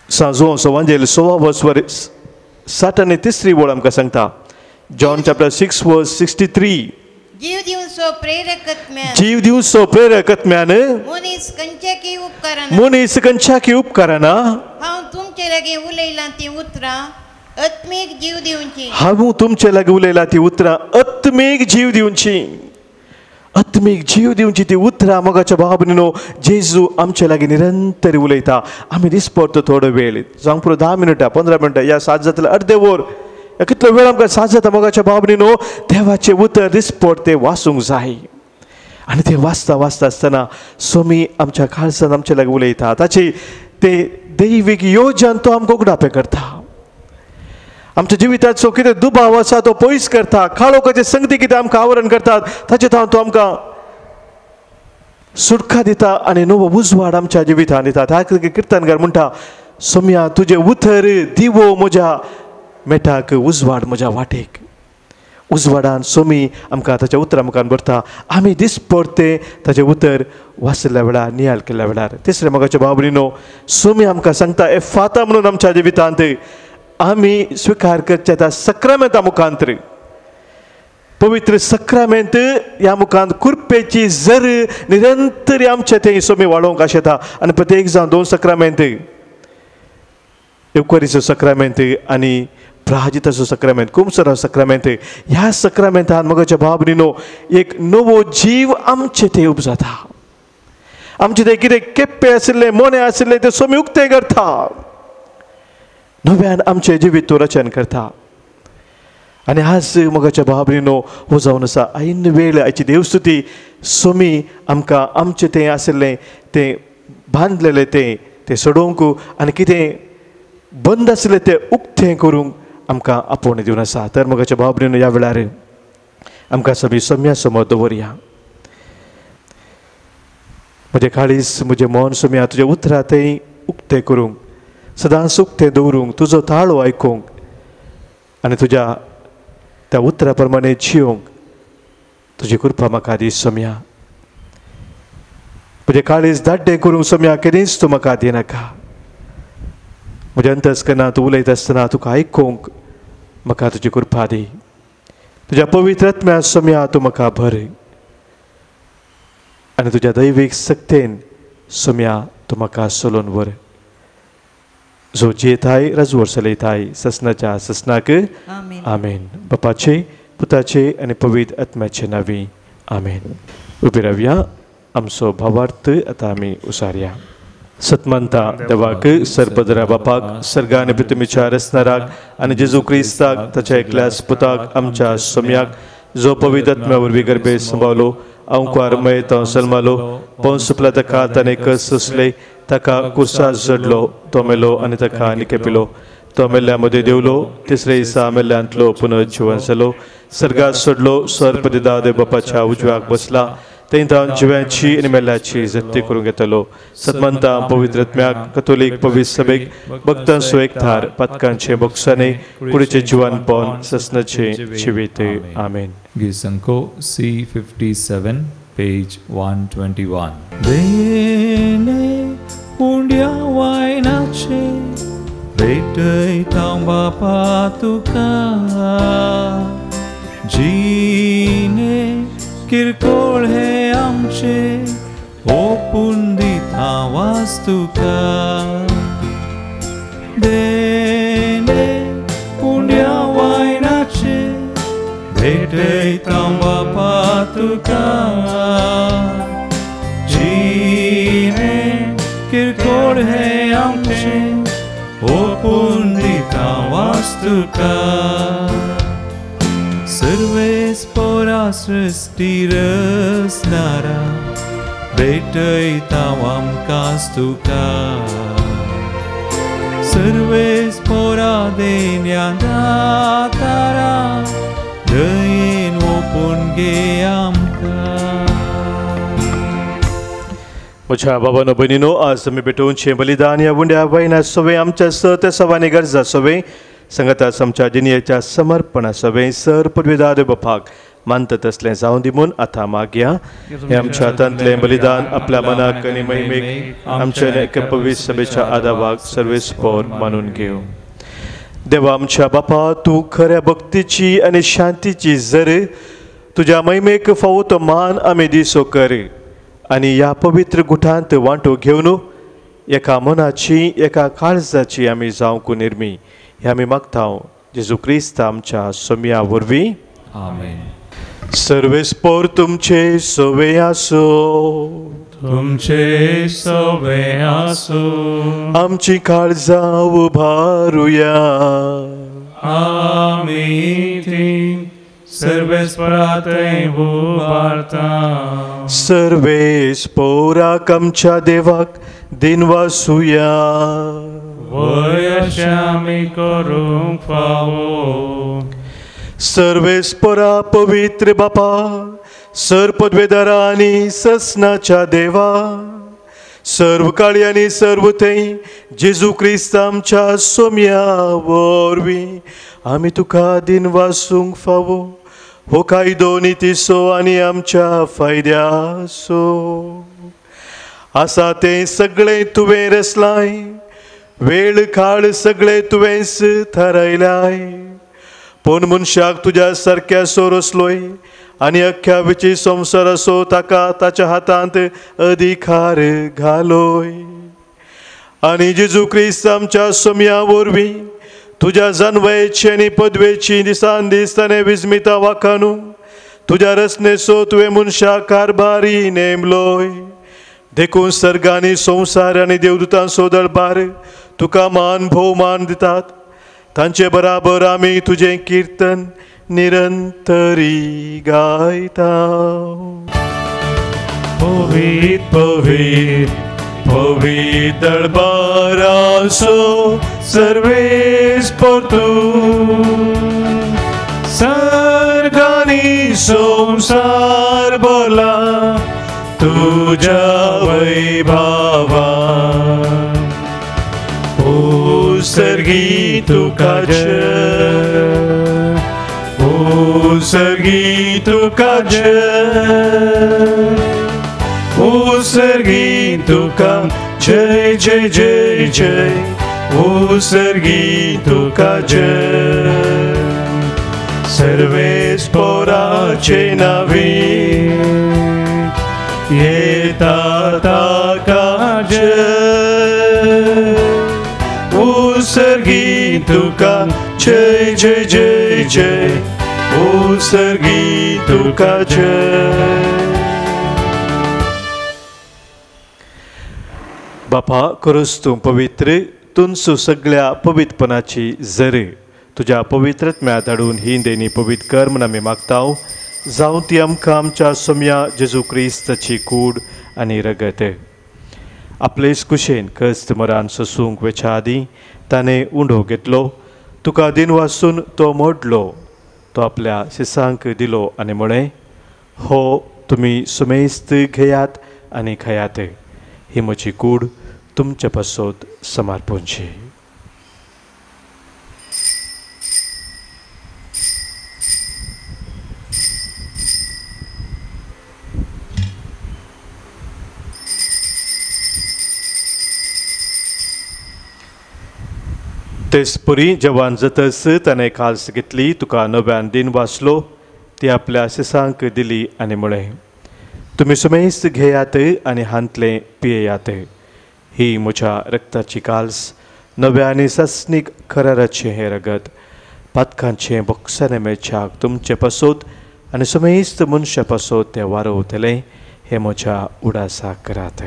सांजो सवांजेल 16 वसवर 63 वळ आमकां सांगता, जॉन चॅप्टर 6 वर्स 63. जीव दिवचो प्रेरक आत्म्यान, जीव दिवचो प्रेरक आत्म्यान, मनीस खंयच्याकी उपकाराना, मनीस खंयच्याकी उपकाराना, हांव तुमचे लागीं उलयलां तीं उतरां आत्मीक जीव दिवची, हांव तुमचे लागीं उलयलां तीं उतरां आत्मीक जीव दिवची, आत्मीक जीव दिवची ती उतरां मोगाच्या भाव भयणीनो जेजू आमचे लागीं निरंतर उलयता. आमी दिसपडतो थोडो वेळ, जावंक पुरो 10 मिनटां 15 मिनटां, या सात जातले अर्दे वर, या कितलो वेळ आमकां साथ जाता. मोगाच्या भाव भयणीनो देवाचें उतर दिसपड तें वाचूंक जाय आनी तें वाचता वाचता आसतना सोमी आमच्या काळजान आमचे लागीं उलयता. ताची ते दैवीक योजन तो आमकां उगडापें करता. आमच्या जिविताचो कितें दुबाव आसा तो पयस करता. काळोखाचे संगती कितें आमकां आवरण करतात ताचे थावन तो आमकां सुटका दिता आनी नवो उजवाड आमच्या जिवितांत दिता. त्या खातीर किर्तनकार म्हणटा, सोम्या तुजें उतर दिवो म्हज्या मेटाक, उजवाड म्हज्या वाटेक. उजवाडान सोमी आमकां ताच्या उतरां मुखार भरता. आमी दिसपडते ताचें उतर वाचल्या वेळार, नियाळ केल्ल्या वेळार. तिसरें मोगाच्या भाव भयणीनो, सोमी आमकां सांगता एफाता म्हणून आमच्या जिवितांत आमी स्विकार करच्या त्या सक्रामेंता मुखांतर, पवित्र सक्रामेंत ह्या मुखांत कुरपेची जर निरंतर आमचे थंय सोमी वाडोवंक आशेता. आनी प्रत्येक जावन 2 सक्रामेंत, येवकरीचो सक्रामेंत आनी प्राजिताचो सक्रामेंत, कुमसराचो सक्रामेंत, ह्या सक्रामेंतान मोगाच्या भाव भयणीनो एक नवो जीव आमचे थंय उपजाता. आमचे थंय कितें केप्पे आशिल्ले, मोने आशिल्ले ते सोमी उक्तें करता. नव्यान आमचें जिवीत तो रचन करता. आनी आज मोगाच्या भाव भयणीनो हो जावन आसा ऐन वेळ आयची देवस्तुती सोमी आमकां आमचें तें आशिल्लें तें बांदलेलें तें तें सोडोवंक आनी कितें बंद आसलें तें उक्तें करूंक आमकां आपोवणें दिवन आसा. तर मोगाच्या भाव भयणीनो ह्या वेळार आमकां सगळीं सम्या समोर दवरया. म्हजें काळीज म्हजें मन सोम्या तुजें उतरां थंय उक्तें करूंक, सदांच उक्तें दवरूंक, तुजो ताळो आयकूंक आनी तुज्या त्या उतरा प्रमाणे जियोंक तुजी कृपा म्हाका दी सोम्या. म्हजें काळीज दाड्डें करूंक सोम्या केदींच तूं म्हाका दिनाका. म्हज्या अंतस्करणांत तूं उलयता आसतना तुका आयकूंक म्हाका तुजी कृपा दी. तुज्या पवित्र आत्म्या सोम्या तूं म्हाका भर आनी तुज्या दैवीक सक्तेन सोम्या तूं म्हाका सोलोवन व्हर. जो जियेताय राजवर चलयताय ससनाच्या ससनाक आमेन. बापाचे पुताचे आनी पवित्र आत्म्याचे नांवी आमेन. उबी रावया, आमचो भावार्थ आतां आमी उसारया. सतमंता देवाक, सर्पदरा बापाक, सर्गा आनी पृथ्वीच्या रचणाराक आनी जेजू क्रिस्ताक ताच्या एकल्याच पुताक आमच्या सोम्याक, जो पवित्र आत्म्या वरवीं गर्भे संभावलो, अंकुआर मयत सलमालो, पोंस ताका ताणें कस सोंसले, ताका कुर्सार जडलो, तो मेलो आनी ताका निकेपिलो, तो मेल्ल्या मदें देंवलो, तिसरे दिसा मेल्ल्यांतलो पुनर्जिवन जालो, सर्गात सोडलो, सर्पदिदा देव बापाच्या उजव्याक बसला, थंय तावन जिव्यांची आनी मेल्ल्याची जत्ती करूंक येतलो. सतमंता पवित्र आत्म्याक, कथोलीक पवित्र सभेक, भक्तांचो एकठार, पातकांचे बोगसाणे, कुडीचें जिवानपण, ससनाचें जिवीत. आमेन. गीत C57 page 121. देने उंड्या वायनाचे भेटयता बापा तुका, जिने किरकोळ हे आमचे ओपून दिता वास तुका. देने उंड्या वायनाचे भेटयता बापा तुका, जिने किरकोळ हे आमचे ओपून दिता वास तुका. सर्वेस पोरा सृष्टी रचणारा भेटयता आमकां तुका, सर्वेस पोरा देण्या दातारा दयेन ओपून घे आमकां. म्हज्या बाबानो भयणीनो, आज आमी भेटोवचें बलिदान ह्या उंड्या वयना सवे आमच्या स त्या सवानी गरजा सवे संगतास आमच्या जिणयेच्या समर्पणा सवे सर पुर्वेदार बापाक मानता तसलें जावं दी म्हूण आतां मागया. हें आमच्या हातांतलें बलिदान आपल्या मनाक आनी महिमेक आमच्या एका पवित्र सभेच्या आदावाक सर्वेस्पोर मानून घेवं. देवा आमच्या बापा, तूं खऱ्या भक्तीची आनी शांतीची जर तुज्या महिमेक फावो तो मान आमी दिसो कर आनी ह्या पवित्र गुठांत वांटो घेवन एका मनाची एका काळजाची आमी जावंक निर्मी हे आमी मागता जेजू क्रिस्त आमच्या सोम्या वरवीं. आमेन. सर्वेस्पोर तुमचे सवे आसो, तुमचे सवे आसो. आमची काळजां उबारुया, आमी ती सर्वेस्परा थंय उबारता. सर्वेस्पोराक आमच्या देवाक दिनवासुया, वय अशें आमी करूंक फावो. सर्वेस्परा पवित्र बापा, सर पदवेदारा आनी ससनाच्या देवा, सर्व काळी आनी सर्व थंय जेजू क्रिस्त आमच्या सोम्या वरवीं आमी तुका दिनवासूंक फावो. हो कायदो नितीचो आनी आमच्या फायद्याचो आसा तें सगळें तुवें रचलाय, वेळ काळ सगळें तुवेंच थारायलाय. पूण मनशाक तुज्या सारक्यासो रचलोय आनी अख्ख्या विची संवसाराचो ताका ताच्या हातांत अधिकार घालोय. आनी जेजू क्रिस्त आमच्या सोम्या वरवीं तुज्या जानवयेची आनी पदवेची दिसान दीस ताणें विस्मिता वाखाणू तुज्या रचनेचो तुवें मनशाक कारभारी नेमलोय. देखून सर्गांनी संवसार आनी देवदूतांचो दरबार तुका मान भोवमान दितात. तांचे बराबर आमी तुजें किर्तन निरंतरी गायता. पवित्र पवित्र पवित्र बारासो सर्वेस परतून सर्गानी संसार बोला तुझ्या वैभवा उसर्गी तुका जय उसर्गी तुका जय उसर्गी तुका जय जय जय जय उसर्गी तुका जय सर्वेस पोराचे नावी येता ताका जय उसर्गी तुका जय जय जय जय उसर्गी तुका जय. बापा खरोच तूं पवित्र तुंसू सगळ्या पवित्रपणाची जर तुज्या पवित्रत्म्या धाडून ही देणी पवित्र कर म्हूण आमी मागता जावं ती आमकां आमच्या सोम्या जेजू क्रिस्ताची कूड आनी रगत. आपलेच कुशेन कस्त मरान सोसूंक वेच्या आदीं ताणें उंडो घेतलो तुका दिन वासून तो मोडलो तो आपल्या शिसांक दिलो आनी म्हळें हो तुमी सुमेस्त घेयात आनी खायात ही म्हजी कूड तुमचे पासत समर्पणची. तेचपरी जवान जातच ताणें काल्स घेतली तुका नव्यान दिन वाचलो ती आपल्या शिसांक दिली आनी म्हळें तुमी सुमेस्त घेयात आनी हांतलें पियेयात ही म्हज्या रक्ताची काल्स नव्या आनी सासणीक कराराचें हें रगत पातकांचें बोक्साने मेळच्याक तुमचे पासत आनी सुमेस्त मनशा पासत तें वारोवतलें हें म्हज्या उडासाक करात.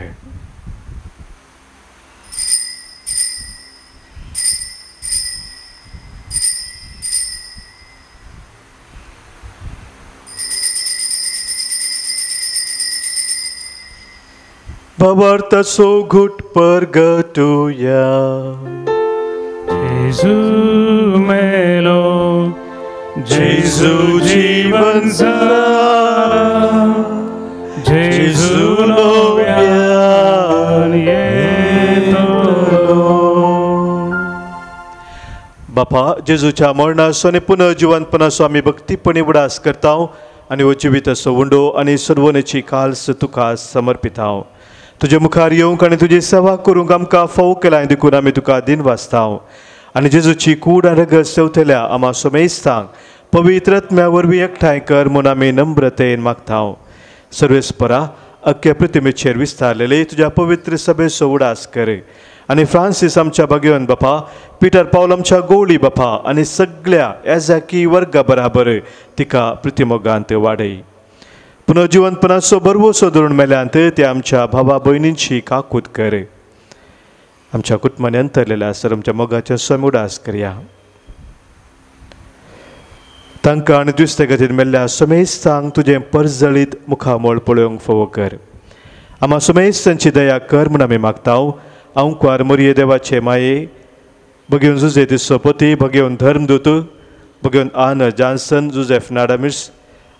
भावार्थाचो घुट परगटुया. जेजू मेलो जेजू जीवन जाला जेजू नव्यान येतलो. बापा जेजूच्या मरणाचो आनी पुनर्जिवंतपणाचो आमी भक्तीपणी उडास करता आनी हो जिविताचो उंडो आनी सर्वनेची काल्स तुका समर्पिता. तुजे मुखार येवंक आनी तुजी सेवा करूंक आमकां फावो केलां देखून आमी तुका दिन वाचता आनी जेजूची कूड आनी रगत सेवतल्या आमा सोमेस्तांक पवित्र आत्म्या वरवीं एकठांय कर म्हूण आमी नम्रतेन मागता. सर्वेस्परा अख्ख्या प्रतिमेचेर विस्तारलेले तुज्या पवित्र सभेचो उडास कर आनी फ्रांसीस आमच्या भाग्यवन बापा पिटर पावल आमच्या गोवळी बापा आनी सगळ्या एजाकी वर्गा बराबर तिका प्रतिमोगांत वाडय. पुनर्जिवंतपणाचो बरवसो धरून मेल्यांत ते आमच्या भावा भयणींची काकूत कर. आमच्या कुटुंबांनी अंतरलेल्या सर आमच्या मोगाच्या स्वामी उडास करया. तांकां आनी दुसरे गतीन मेल्ल्या सुमेस्तांक तुजें परजळीत मुखामळ पळोवंक फावो कर. आमा सुमेस्तांची दया कर म्हूण आमी मागता. अंकुआर मोरये देवाचे माये भगेवन जुजे दिसोपती भगेवन धर्मदूत भगेवन आन जानसन जुजेफ नाडामिर्स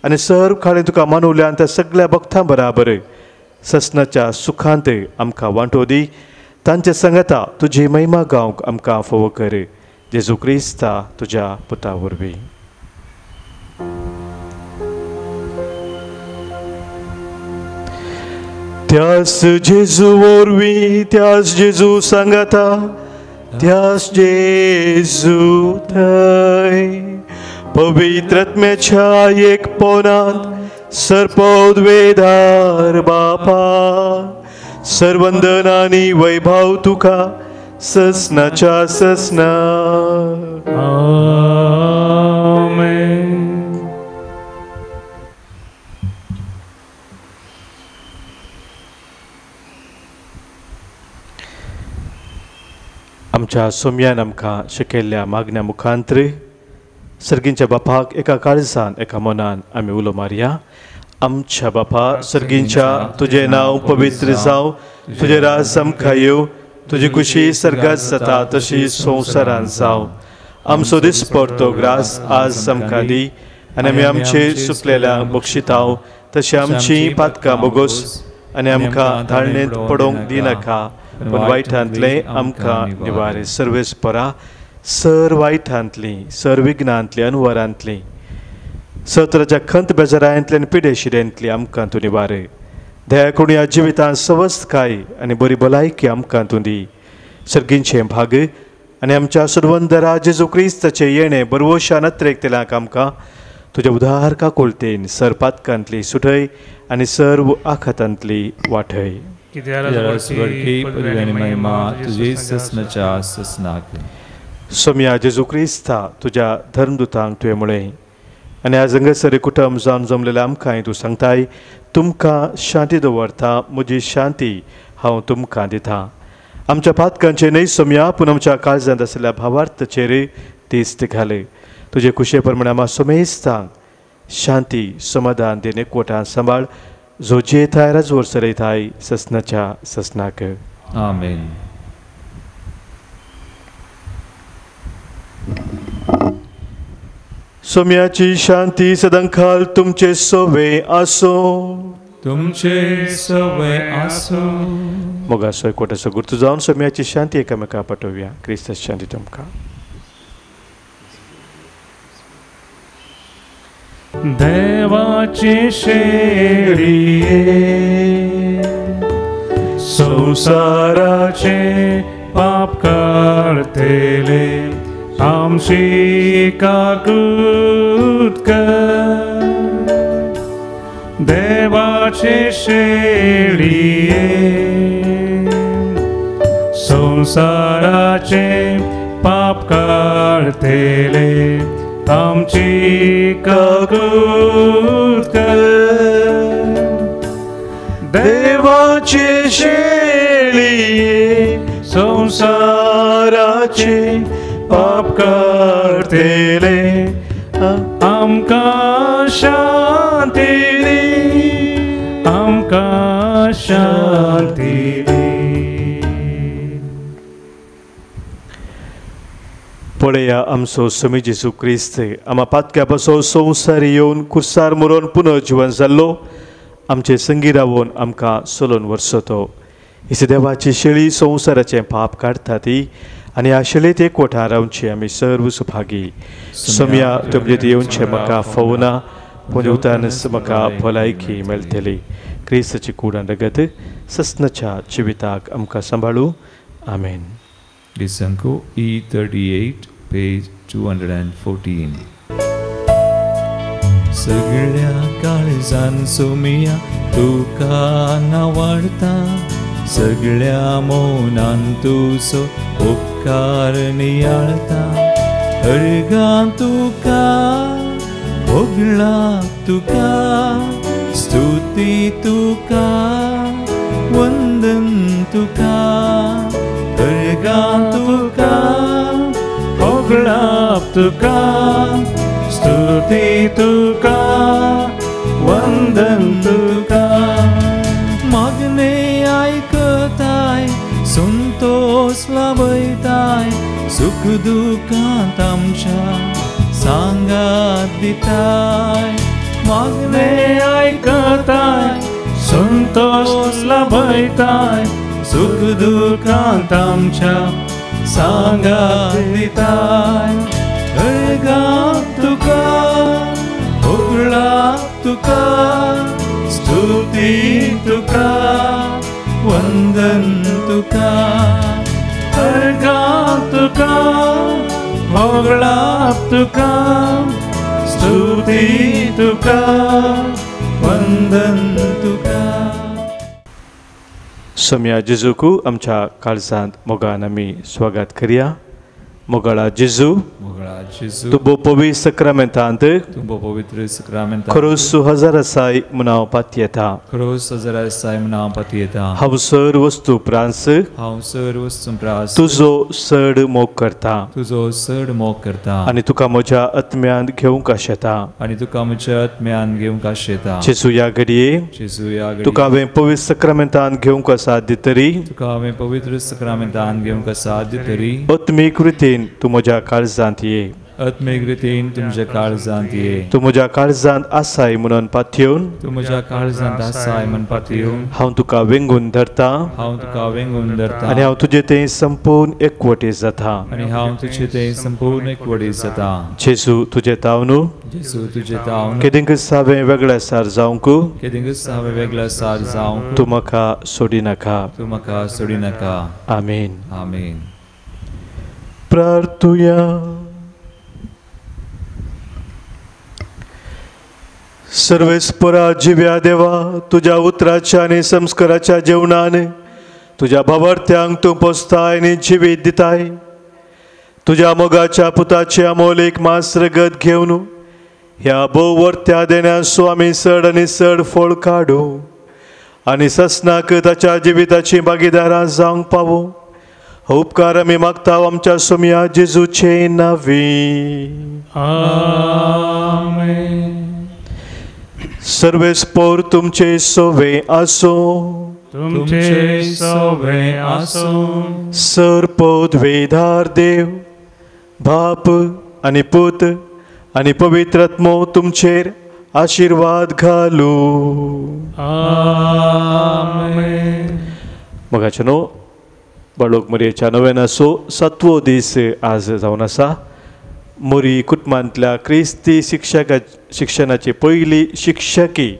आनी सर्व खाळी तुका मानवल्यान त्या सगळ्या भक्तां बराबर ससनाच्या सुखांत आमकां वांटो दी. तांचे सांगता तुजी महिमा गावंक आमकां फावो कर. जेजू क्रिस्ता तुज्या पुता वरवीं. त्यास जेजू वरवीं त्यास जेजू सांगता त्यास जेजू थंय पवित्र आत्म्याच्या एक पोनांत सर्पोद्वेदार बापा सर्वंदन आनी वैभव तुका ससनाच्या ससना. आमेन. आमच्या सोम्यान आमकां शिकयल्ल्या मागण्या मुखांतरे सर्गींच्या बापाक एका काळजान एका मनान आमी उलो मारया. आमच्या बापा सर्गींच्या तुजें नांव पवित्र जावं तुजें राज आमकां येवं, तुजी खुशी सर्गात जाता तशी संवसारांत जावं. आमचो दिसपडतो ग्रास आज आमकां दी आनी आमी आमचे सुकलेल्या बक्षिताव तशें आमची पातकां बोगोस आनी आमकां धाडणेंत पडोवंक दिनाका, पूण वायटांतलें आमकां निवारे. सर्वेस परा सर वायटांतली, सर विघ्नांतली, अनवरांतली, सत्राच्या खंत बेजारांतली आनी पिडेशिरेंतली आमकां तूं निवारे. दया करून ह्या जिवितांत सवस्तकाय आनी बरी भलायकी आमकां तूं दी. सर्गींचें भाग आनी आमच्या सुरवंदरा जेजू क्रिस्ताचें येणें बरवशान अत्रेकतल्यांक आमकां तुज्या उदार काकुळतेन सर पातकांतली सुटय आनी सर्व आखातांतली वाटय. सोम्या जेजू क्रिस्ता, तुज्या धर्मदुतांक तुवें म्हळें आनी आज हांगासर कुटुंब जावन जमलेल्या आमकांय तूं सांगताय, तुमकां शांती दवरता, म्हजी शांती हांव तुमकां दिता. आमच्या पातकांचेर न्हय सोम्या, पूण आमच्या काळजांत आशिल्ल्या भावार्थाचेर दिश्ट घाले. तुजे खुशे प्रमाणे आमा सोमेस्तांक शांती समाधान दिवन एकवटान सांबाळ, जो जेथाय राजवर सरयताय ससनाच्या ससनाक. आमेन. सोम्याची शांती सदांकाल तुमचे सोवे आसो. तुमचे सवे आसो. मोगाचो एकवटाचो गुर्तू जावन सोम्याची शांती एकामेका पाठोवया. क्रिस्ताची शांती तुमकां. देवाची शेळये संसाराचे पाप काडतले, आमची काकूत कर. देवाचे शेळये संसाराचे पाप काडतले, आमची काकूत कर. देवाचे शेळये संसाराचे पाप काडतले, आमकां शांती दी, आमकां शांती दी. पळया आमचो स्वामी जेजू क्रिस्त आमा पातक्या पासून संवसारी येवन कुर्सार मरोन पुनर्जिवन जाल्लो, आमचे संगी रावन आमकां सोलोन वर्सतो. इस देवाची शेळी संवसाराचें पाप काडटा ती आनी ह्या शेळेंत एकवटान रावची आमी सर्व सुभागी. सोम्या तुमचे येवचें म्हाका फावना, पूण उतानच म्हाका भलायकी मेळटली. क्रिस्ताची कूड आनी रगत ससनाच्या जिविताक आमकां सांबाळू. आमेन. Lisanko E38, page 214. सगळ्या काळजान सोमिया तुका नावाडता, सगळ्या मौनान तुजो उपकार नियाळता. अर्गां तुका होगळा तुका, स्तुती तुका, वंदन तुका. अर्गां तुका होगळाप तुका, स्तुती तुका, वंदन तुका. मागणे आयकताय, संतोष लाभयताय, सुख दुखांत आमच्या सांगात दिताय. मागणे आयकताय, संतोष लाभयताय, सुख दुखांत आमच्या सांगात दिताय. अर्गां तुका होगळा तुका, स्तुती तुका, वंदन तुका. अर्गां तुका होगळा तुका, स्तुती तुका, वंदन तुका. सोम्या जेजूकू आमच्या काळजांत मोगान आमी स्वागत करया. मोगाळा जेजू, तूं पवित्र सक्रामेंतांत खरोच हजार आसाय म्हूण हांव पातयेता. हांव सर वस्तू प्रांस तुजो चड मोग करता आनी तुका म्हज्या आत्म्यांत घेवंक आशेता. जेजू ह्या घडये तुका हांवें पवित्र सक्रामेंतांत घेवंक साध्य तरी आत्मीक रितीन तूं म्हज्या काळजांत ये. आत्मीक रितीन तुमच्या काळजांत ये. तूं म्हज्या काळजांत आसाय म्हणून पातयेवन हांव तुका वेंगून धरता आनी हांव तुजे थंय संपूर्ण एकवटी जाता. जेजू तुजे तावनू केदिंकच हांवें वेगळ्या सार जावंक तूं म्हाका सोडिनाका. आमेन. आमेन. प्रार्थुया. सर्वेस्परा जिव्या देवा, तुज्या उतराच्या आनी संस्काराच्या जेवणान तुज्या भावार्थ्यांक तूं पोसताय आनी जिवीत दिताय. तुज्या मोगाच्या पुताचे अमोलीक मांस रगत घेवन ह्या भोववर्त्या देण्यासो आमी चड आनी चड फळ काडूं आनी ससनाक ताच्या जिविताची भागीदारां जावंक पावूं. हो उपकार आमी मागता आमच्या सोमया जेजूचे नांवी. आमेन. सर्वेस्पोर तुमचे सोवे आसूं. तुमचे सोवे आसूं. सर पदवेधार देव बाप आनी पूत आनी पवित्र आत्मो तुमचेर आशिर्वाद घालूं. आमेन. मोगाचे न्हू बाळोक मोरयेच्या नव्यानाचो सातवो दीस आज जावन आसा. मोरी कुटुंबांतल्या क्रिस्ती शिक्षणाची पयली शिक्षकी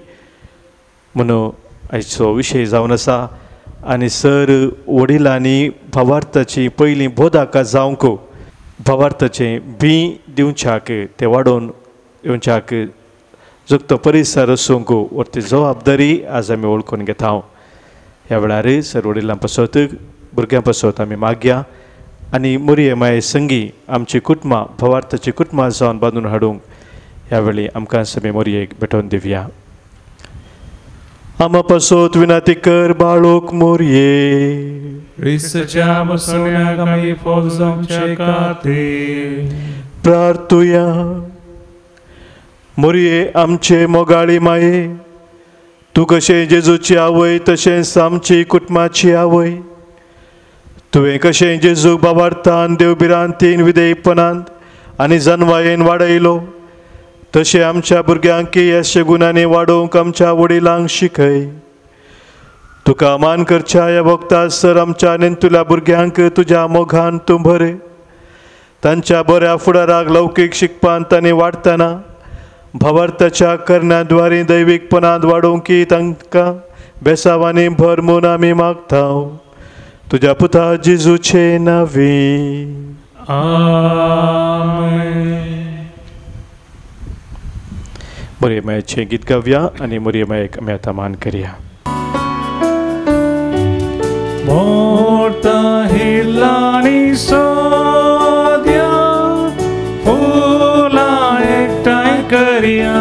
म्हणून आयचो विशय जावन आसा. आनी सर वडिलांनी भावार्थाची पयलीं बोधाका जावंक भावार्थाचें बी दिवच्याक तें वाडोवन येवच्याक जगतो परिसर आसूंक वर ती जबाबदारी आज आमी वळखून घेता. ह्या वेळार सर वडिलां पासत भुरग्यां पासत आमी मागया आनी मोरये माये संगी आमची कुटुंबां भावार्थाची कुटुंबां जावन बांदून हाडूंक ह्या वेळी आमकां समी मोरयेक भेटोवन दिवया. आमा पासत विनाती कर बाळोक मोरये. क्रिस्ताच्या बसवण्याक आमी फोग जावचे खातीर प्रार्थुया. मोरये आमचे मोगाळी माये, तूं कशें जेजूची आवय तशेंच आमची कुटुंबाची आवय. तुवें कशें जेजूक भावार्थान देवभिरांतीन विधेयपणान आनी जनवायेन वाडयलो तशें आमच्या भुरग्यांक ह्या गुणांनी वाडोवंक आमच्या वडिलांक शिकय. तुका मान करच्या ह्या वखता सर आमच्या नेंतुल्या भुरग्यांक तुज्या मोगान तूं भरे. तांच्या बऱ्या फुडाराक लौकीक शिकपांत आनी वाडटना भावार्थाच्या करण्याद्वारे दैवीकपणांत वाडोवंक तांकां बेसावांनी भर म्हूण आमी मागता. तुज्या पुता जेजूचे नांवी. आमेन. मोरये मायेचें गीत गावया आनी मोरये मायेक आमी आतां मान करया. मोर्ता हिलानी सोद्या फुलां एकठांय करया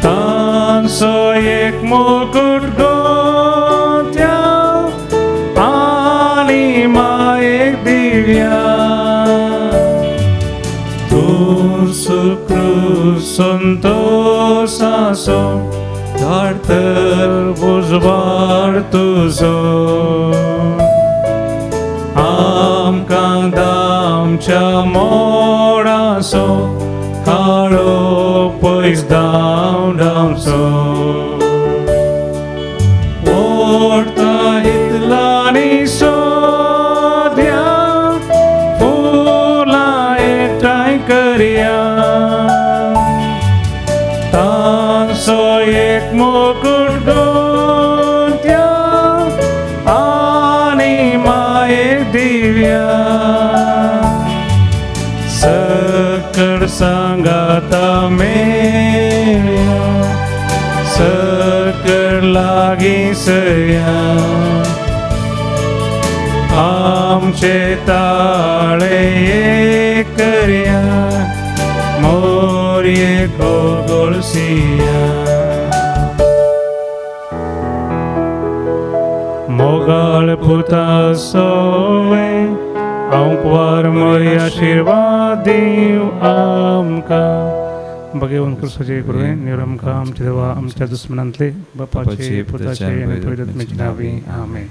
तांचो एक मुकुट गोत्या आनी मायेक दिव्या. तूं सुक्रू संतोषाचो धाडतर उजवाड तुजो आमकां दामच्या मोडाचो काळो पयस धांवडावचो. ओडता इतलांनी सोद्या फुलां एकठांय करया तांचो एक मुकुट गोत्या आनी मायेक दिव्या. सकड सांगाता मेळया सकड लागीं सया आमचे ताळे एक करया मोरये कोगोळसिया मोगाळ पुता सोवे आंकवार मोरी आशिर्वाद दीव आमकां भगेवन क्रिस्ताचे कृपेन निरमकां आमच्या देवा आमच्या दुस्मनांतले बापाचे पुताचे आनी पवित्र आत्म्याचे नांवी आमेन.